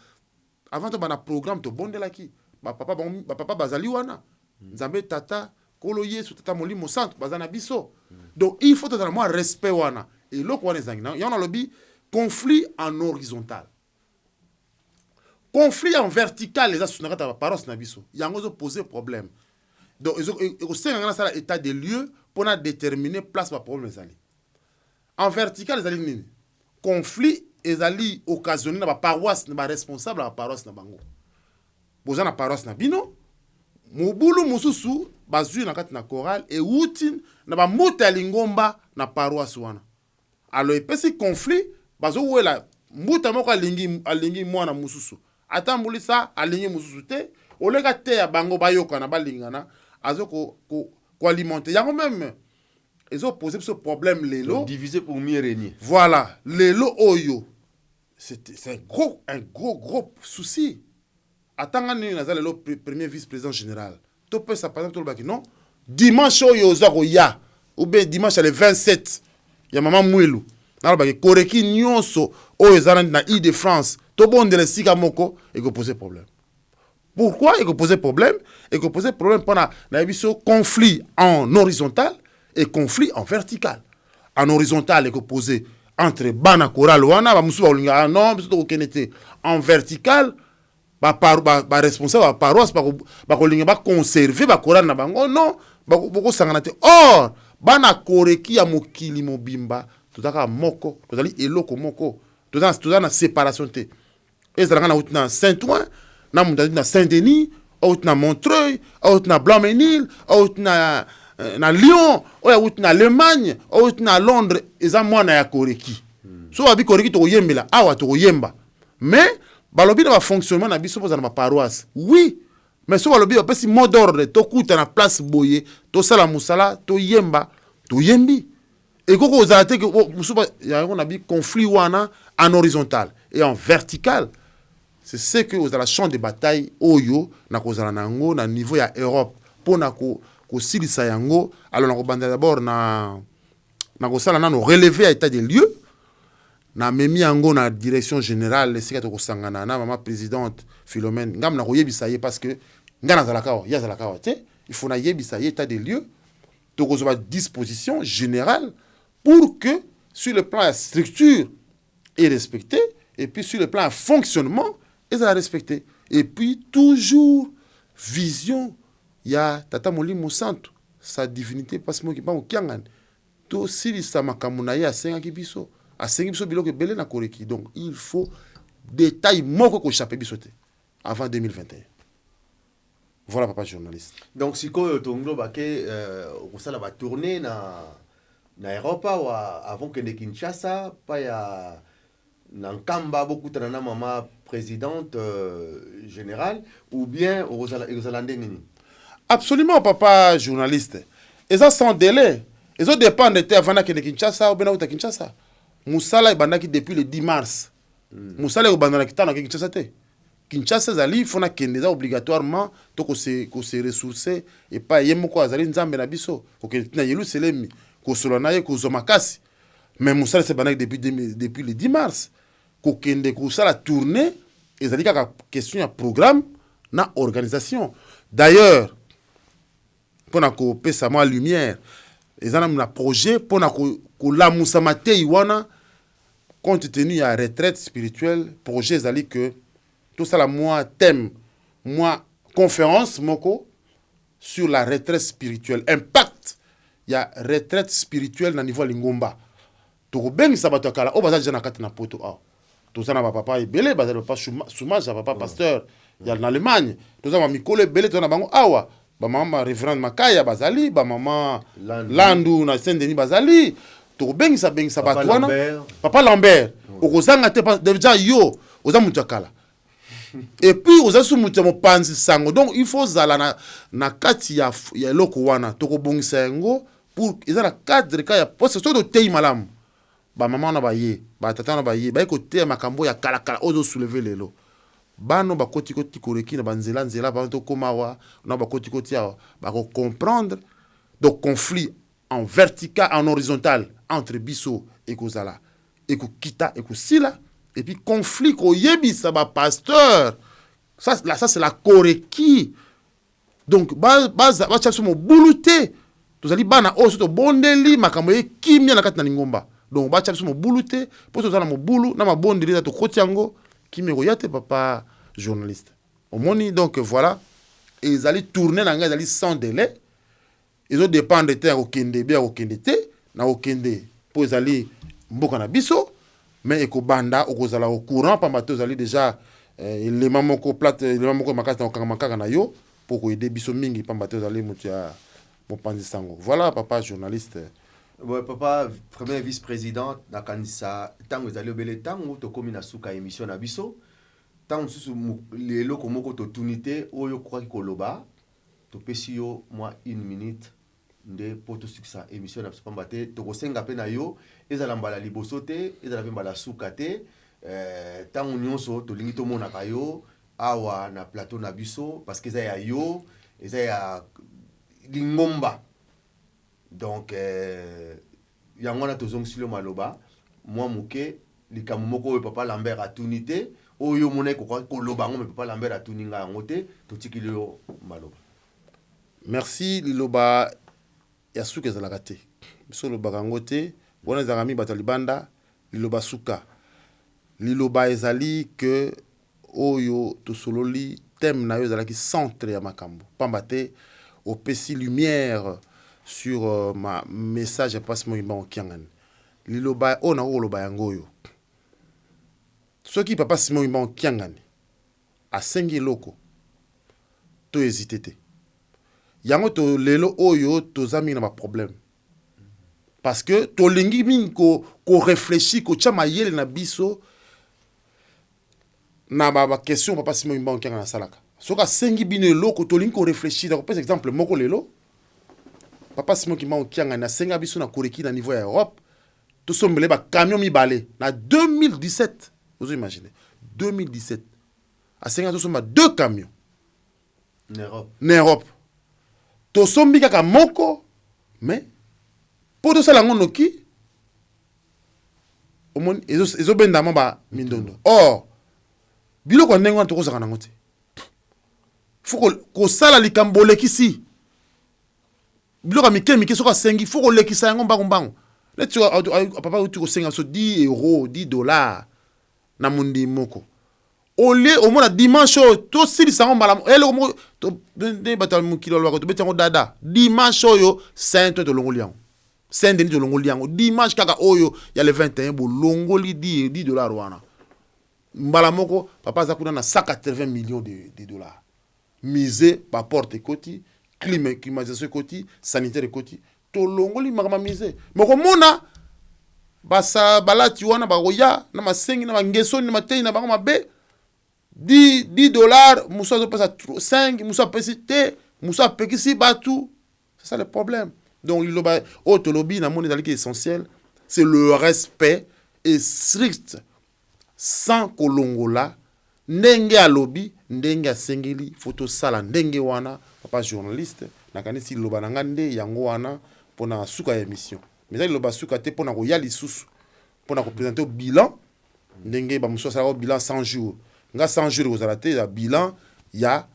avant tobanda programme, tobondelaki bapapa. Bapapa bazali wana, Nzambe Tata, Nkolo Yesu, Tata Molimo Santo baza na biso. Donc il faut tozala mwa respect wana. Eloko wana ezangi yango. Nalobi conflit en horizontal, conflit en vertical eza susu na kati ya baparoisse na biso. Yango ezopose problème. Donc ekosenga ngai nasala état de lieu mpona déterminer place baproblème ezali. En vertical ezali nini? Conflit ezali occasionné na baparoisse, na baresponsable ya baparoisse na bango. Boza na paroisse na bino, mobulu mosusu bazwi na kati na chorale ewuti na bambuta ya lingomba na paroisse wana. Alors epesi conflit, bazowela mbuta moko alingi mwana mosusu atambulisa, alingi mosusu te. Oleka te ya bango bayokana, balingana, azo koalimenter yango même ezopose biso problème lelo. Diviser pour mieux régner. Voilà, lelo oyo c'est un gros gros souci. Atanga nini, naza lelo premier vice président général. Topesa par exemple, tolobaki non, dimanche oyo oza koya, ou bien dimanche ya le 27 ya mama Mwilu, nalobaki Koreki nyonso oyo eza na Ile de France tobondela esika moko, ekopose problème. Pourquoi ekopose problème? Ekopose problème mpona nayebi biso conflit en horizontal et conflit en vertical. En horizontal ekopose entre bana chorale wana, bamosusu bakolingaka non, biso tokokende te. En vertical, baresponsable ba baparoisse bakolinga baconserve bachorale na bango, non, bokosangana te. Or bana Koreki ya mokili mobimba toza kaka moko, tozali eloko moko, toza na séparation te. Ezalanga nauti na Saint Ouen, na moto auti na Saint Denis, auti na Montreuil, auti na Blanc-Mesnil, auti na Lyon, oyo auti na Allemagne, auti na Londres, eza mwana ya Koreki. So babi Koreki, tokoyembela awa, tokoyemba. Mais balobi na bafonctionnement na biso, bozala na baparoisse, oui, mais so balobi, bapesi mot d'ordre, tokuta na place boye, tosala mosala, toyemba, toyembi. Ekoki kozala te mosusu yango na bi conflit wana en horizontal et en vertical. C'est ce que ozala champ de bataille oyo nakozala na yango na niveau ya Europe mpona kosilisa yango. Alors nakobanda d'abord na kosala nano relevé ya état des lieux, namemi yango na direction générale, esika tokosangana na mama présidente Philomène Ngambo. Nakoyebisa ye, parce que ngai nazalaka awa, ye azalaka awa te. Il faut nayebisa ye état des lieux, tokozwa badisposition générale pour que sur le plan ya structure est respecté et puis sur le plan ya fonctionnement ezala respecté, et puis toujours vision ya Tata Molimo Santo, sa divinité mpasi moki mpango Kiangani, tosilisa makambo na ye asengaki biso. Asengi biso biloko ebele na Koreki, donc il faut détail moko koéchappe biso te avant 2021. Voilà, papa journaliste. Donc sikoyo tongloba ke okosala batournée na Europe awa avant kende Kinshasa pa ya na Nkamba, bokutana na mama présidente générale, ou bien ekozala nde nini? Absolument, papa journaliste, eza sans délai, ezodépendre te avant nakende Kinshasa ou bien nauta Kinshasa. Mosala ebandaki depuis le 10 mars. Mosala ekobanda ntango nake Kinshasa te. Kinshasa ezali fo nakende, eza obligatoirement to kose ressourcer epai ye moko azali Nzambe na biso, kokende ntina Yelusalemi, kosolola na ye, kozwa makasi. Mais mosala esi ebandaki depuis le 10 mars. Kokende kosala tournée ezali kaka question ya programme na organisation. D'ailleurs, mpona kopesa mwa lumière, eza nanu na projet mpona kolamusa matei wana, compte tenu ya retraite spirituelle. Projet ezali que tosala mwa thème, mwa conférence moko sur la retraite spirituelle, impact ya retraite spirituelle na niveau ya lingomba. Tokobengisa bato ya kala oyo baza deja na kati na Poto awa. Toza na bapapa ebele, bazali papa Soumage, papa pasteur ya na Allemagne. Toza bamikolo ebele, toza na bango awa, bamama révérende Makaya bazali, bamama Landu na Saint Denis bazali. Tokobengisa bengisa bato wana. Papa Lambert, okozanga te. Deja yo oza moto ya kala et puis oza su moto ya mopanzi sango, donc il faut ozala na kati ya eloko wana. Tokobongisa yango pour eza na cadre ka ya poste. Soki toteyi malamu, bamama wana baye, batata wana baye, baye koteya makambo ya kalakala oyo ozosoulever lelo. Bano bakoti-koti koleki na banzela nzela, bano tokóma awa na bakoti-koti awa, bakocomprendre. Donc conflit en vertical, en horizontal entre biso ekozala, ekokita, ekosila. Et puis conflit koyebisa bapasteur, ça, là, ça c'est la koreki. Donc batya biso mobulu te. Tozali bana oyo so tobondeli makambo ekimia na kati na lingomba. Donc batya biso mobulu te, mpo toza na mobulu na mabondeli eza tokoti yango, kimia ekoya te. Papa journaliste, omoni? Donc voilà, ezali tournée na ngai, ezali sans délai, ezodépendre te ya kokende be ya kokende te. Na kokende mpo ezali mboka na biso, mais ekobanda, okozala au courant, pamba te ozali déjà elema moko plate, elema moko makasi na kokangama kaka na yo mpo koaider biso mingi, pamba te ozali moto ya mopanzi sango. Voilà, papa journaliste. Ouais, papa premier vice-président, nakanisa ntango ezali obele, ntango tokómi na suka ya émission na biso. Ntango mosusu eloko moko totuni te oyo okokaki koloba, topesi yo mwa une minute nde mpo tosukisa émission na biso, pamba te tokosenga mpe na yo ezala mbala liboso te, ezala mpe mbala suka te. Ntango nyonso tolingi tomonaka yo awa na plateau na biso, parce que eza ya yo, eza ya lingomba. Donc yango wana tozongisili yo maloba mwa moke. Likambo moko oyo papa Lambert atuni te, oyo omona ekoka koloba yango, mais papa Lambert atuni ngai yango te, totikili yo maloba. Merci. Liloba ya suka ezalaka te, biso olobaka yango te. Wana ezalaka mingi bato ya libanda. Liloba suka, liloba ezali ke oyo tosololi, thème na yo ezalaki centre ya makambo, pamba te opesi lumière sur ma message ya mpasi moki mbango kiangani. Liloba oyo nakoki koloba yango oyo: soki papa Simon Kimbangu Kiangani asengi eloko, to hésite te. Yango to lelo oyo toza mingi na baproblème, parce que tolingi mingi koréfléchir, ko kotia mayele na biso na baquestion. Papa Simon Kimbangu Kiangani asalaka, soki asengi bino eloko, tolingi koréfléchir. Nakopesa exemple moko lelo. Papa Simon Kimbangu Kiangani asenga biso na koreki na niveau ya Europe tosombele bacamion mibale na 2017. Ozo imagine, 2017 asenga tosomba deux camions. Na Europe. Na Europe tosombi kaka moko, mais mpo tosala yango noki, omoni ezobenda mwa bamindondo. Or biloko ya ndenge wana tokozaka nango te. Fo kosala likambo, olekisi biloko ya mike mike. Soki asengi, fo kolekisa yango mbangu mbangu. Neti papa uti kosenga biso 10 euro, 10 dollar na mondimi moko, olie omona dimanche oyo tosilisa yango mbala eloko moko. Nde bato ya mokili balobaka tobeti yango dada. Dimanche oyo saint oyo tolongoli yango, Saint Denis tolongoli yango dimanche kaka oyo ya le 21, bolongoli 10 dollar wana mbala moko. Papa aza kuna na 180 millions de dollars. Musée baporte ekoti, clime climatisation ekoti, sanitaire ekoti, tolongoli makambo ya musée. Mokomona basa balati wana bakoya na masengi na bangesoni na matei na bango mabe. 10 $, mosu azopesa 5, mosu apesi te, mosu apekisi bato. C'est ça le problème. Donc liloba oyo tolobi, namoni ezalaki essentiel, c'est le respect est strict, sans kolongola ndenge alobi, ndenge asengeli. Fo tosala ndenge wana. Papa journaliste, nakanisi liloba na nga nde yango wana mpona suka ya émission. Mais eza liloba suka te, mpona koya lisusu mpona koprésenter bilan ndenge bamosusu asalaka bilan 100 jours. Nga 100 jours ekozala te, ya bilan ya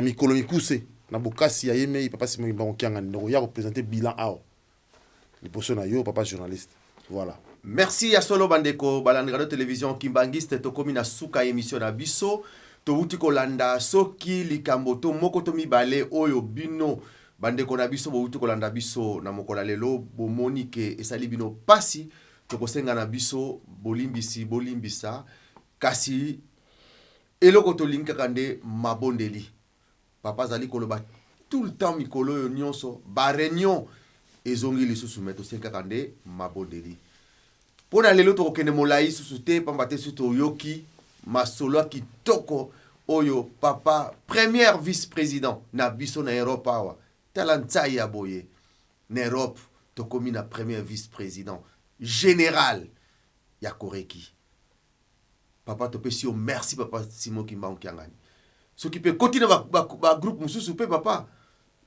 mikolo mikuse. Na bokasi ya ye mei papa Simon Kimbangu Kiangani, ndeko ya koprésenter bilan awa liboso na yo, papa journaliste. Voilà. Merci. Ya solo, bandeko balandi radio télévision Kimbangiste, tokomi na suka ya émission na biso. Towuti kolanda soki likambo to moko to mibale oyo bino bandeko na biso bowuti kolanda biso na mokolo ya lelo, bomoni ke esali bino pasi, tokosenga na biso bolimbisi, bolimbisa. Kasi eloko tolingi kaka nde mabondeli. Papa azali koloba tout le temps, mikolo oyo nyonso baréunion ezongi lisusu, me tosengi kaka nde mabondeli. Mpo na lelo tokokende molai susu te, pamba te susu toyoki masolo ya kitoko oyo papa premier vice président na biso na Europe awa. Tala ntai ya boye na Europe, tokomi na premier vice président général ya Koreki. Papa, topesi yo merci, papa Simon Kimbangu Kiangani. Soki mpe koti na bagroupe ba, ba mosusu mpe papa,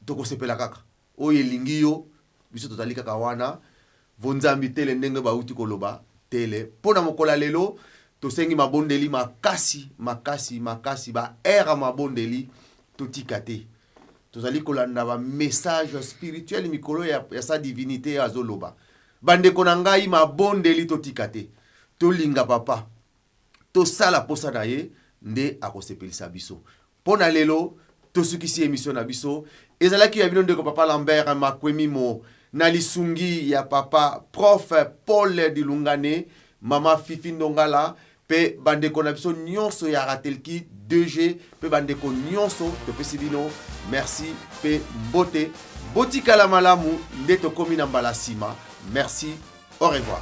tokosepela kaka. Oyo elingi yo, biso tozali kaka wana. Vonzambi tele ndenge bauti koloba tele. Mpo na mokolo ya lelo, tosengi mabondeli makasi makasi makasi, baere ya mabondeli totika te. Tozali kolanda bamessage spirituel mikolo ya sa divinité azoloba. Bandeko na ngai, mabondeli totika te. Tolinga papa, tosala posa na ye nde akosepelisa biso. Mpo na lelo tosukisi émission na biso. Ezalaki ya bino ndeko papa Lambert Makwemimo, na lisungi ya papa prof Paul Dilungane, mama Fifi Ndongala mpe bandeko na biso nyonso ya Ratelki 2G mpe bandeko nyonso. Topesi bino merci mpe mbote. Botikala malamu nde tokomi na mbala nsima. Merci, au revoir.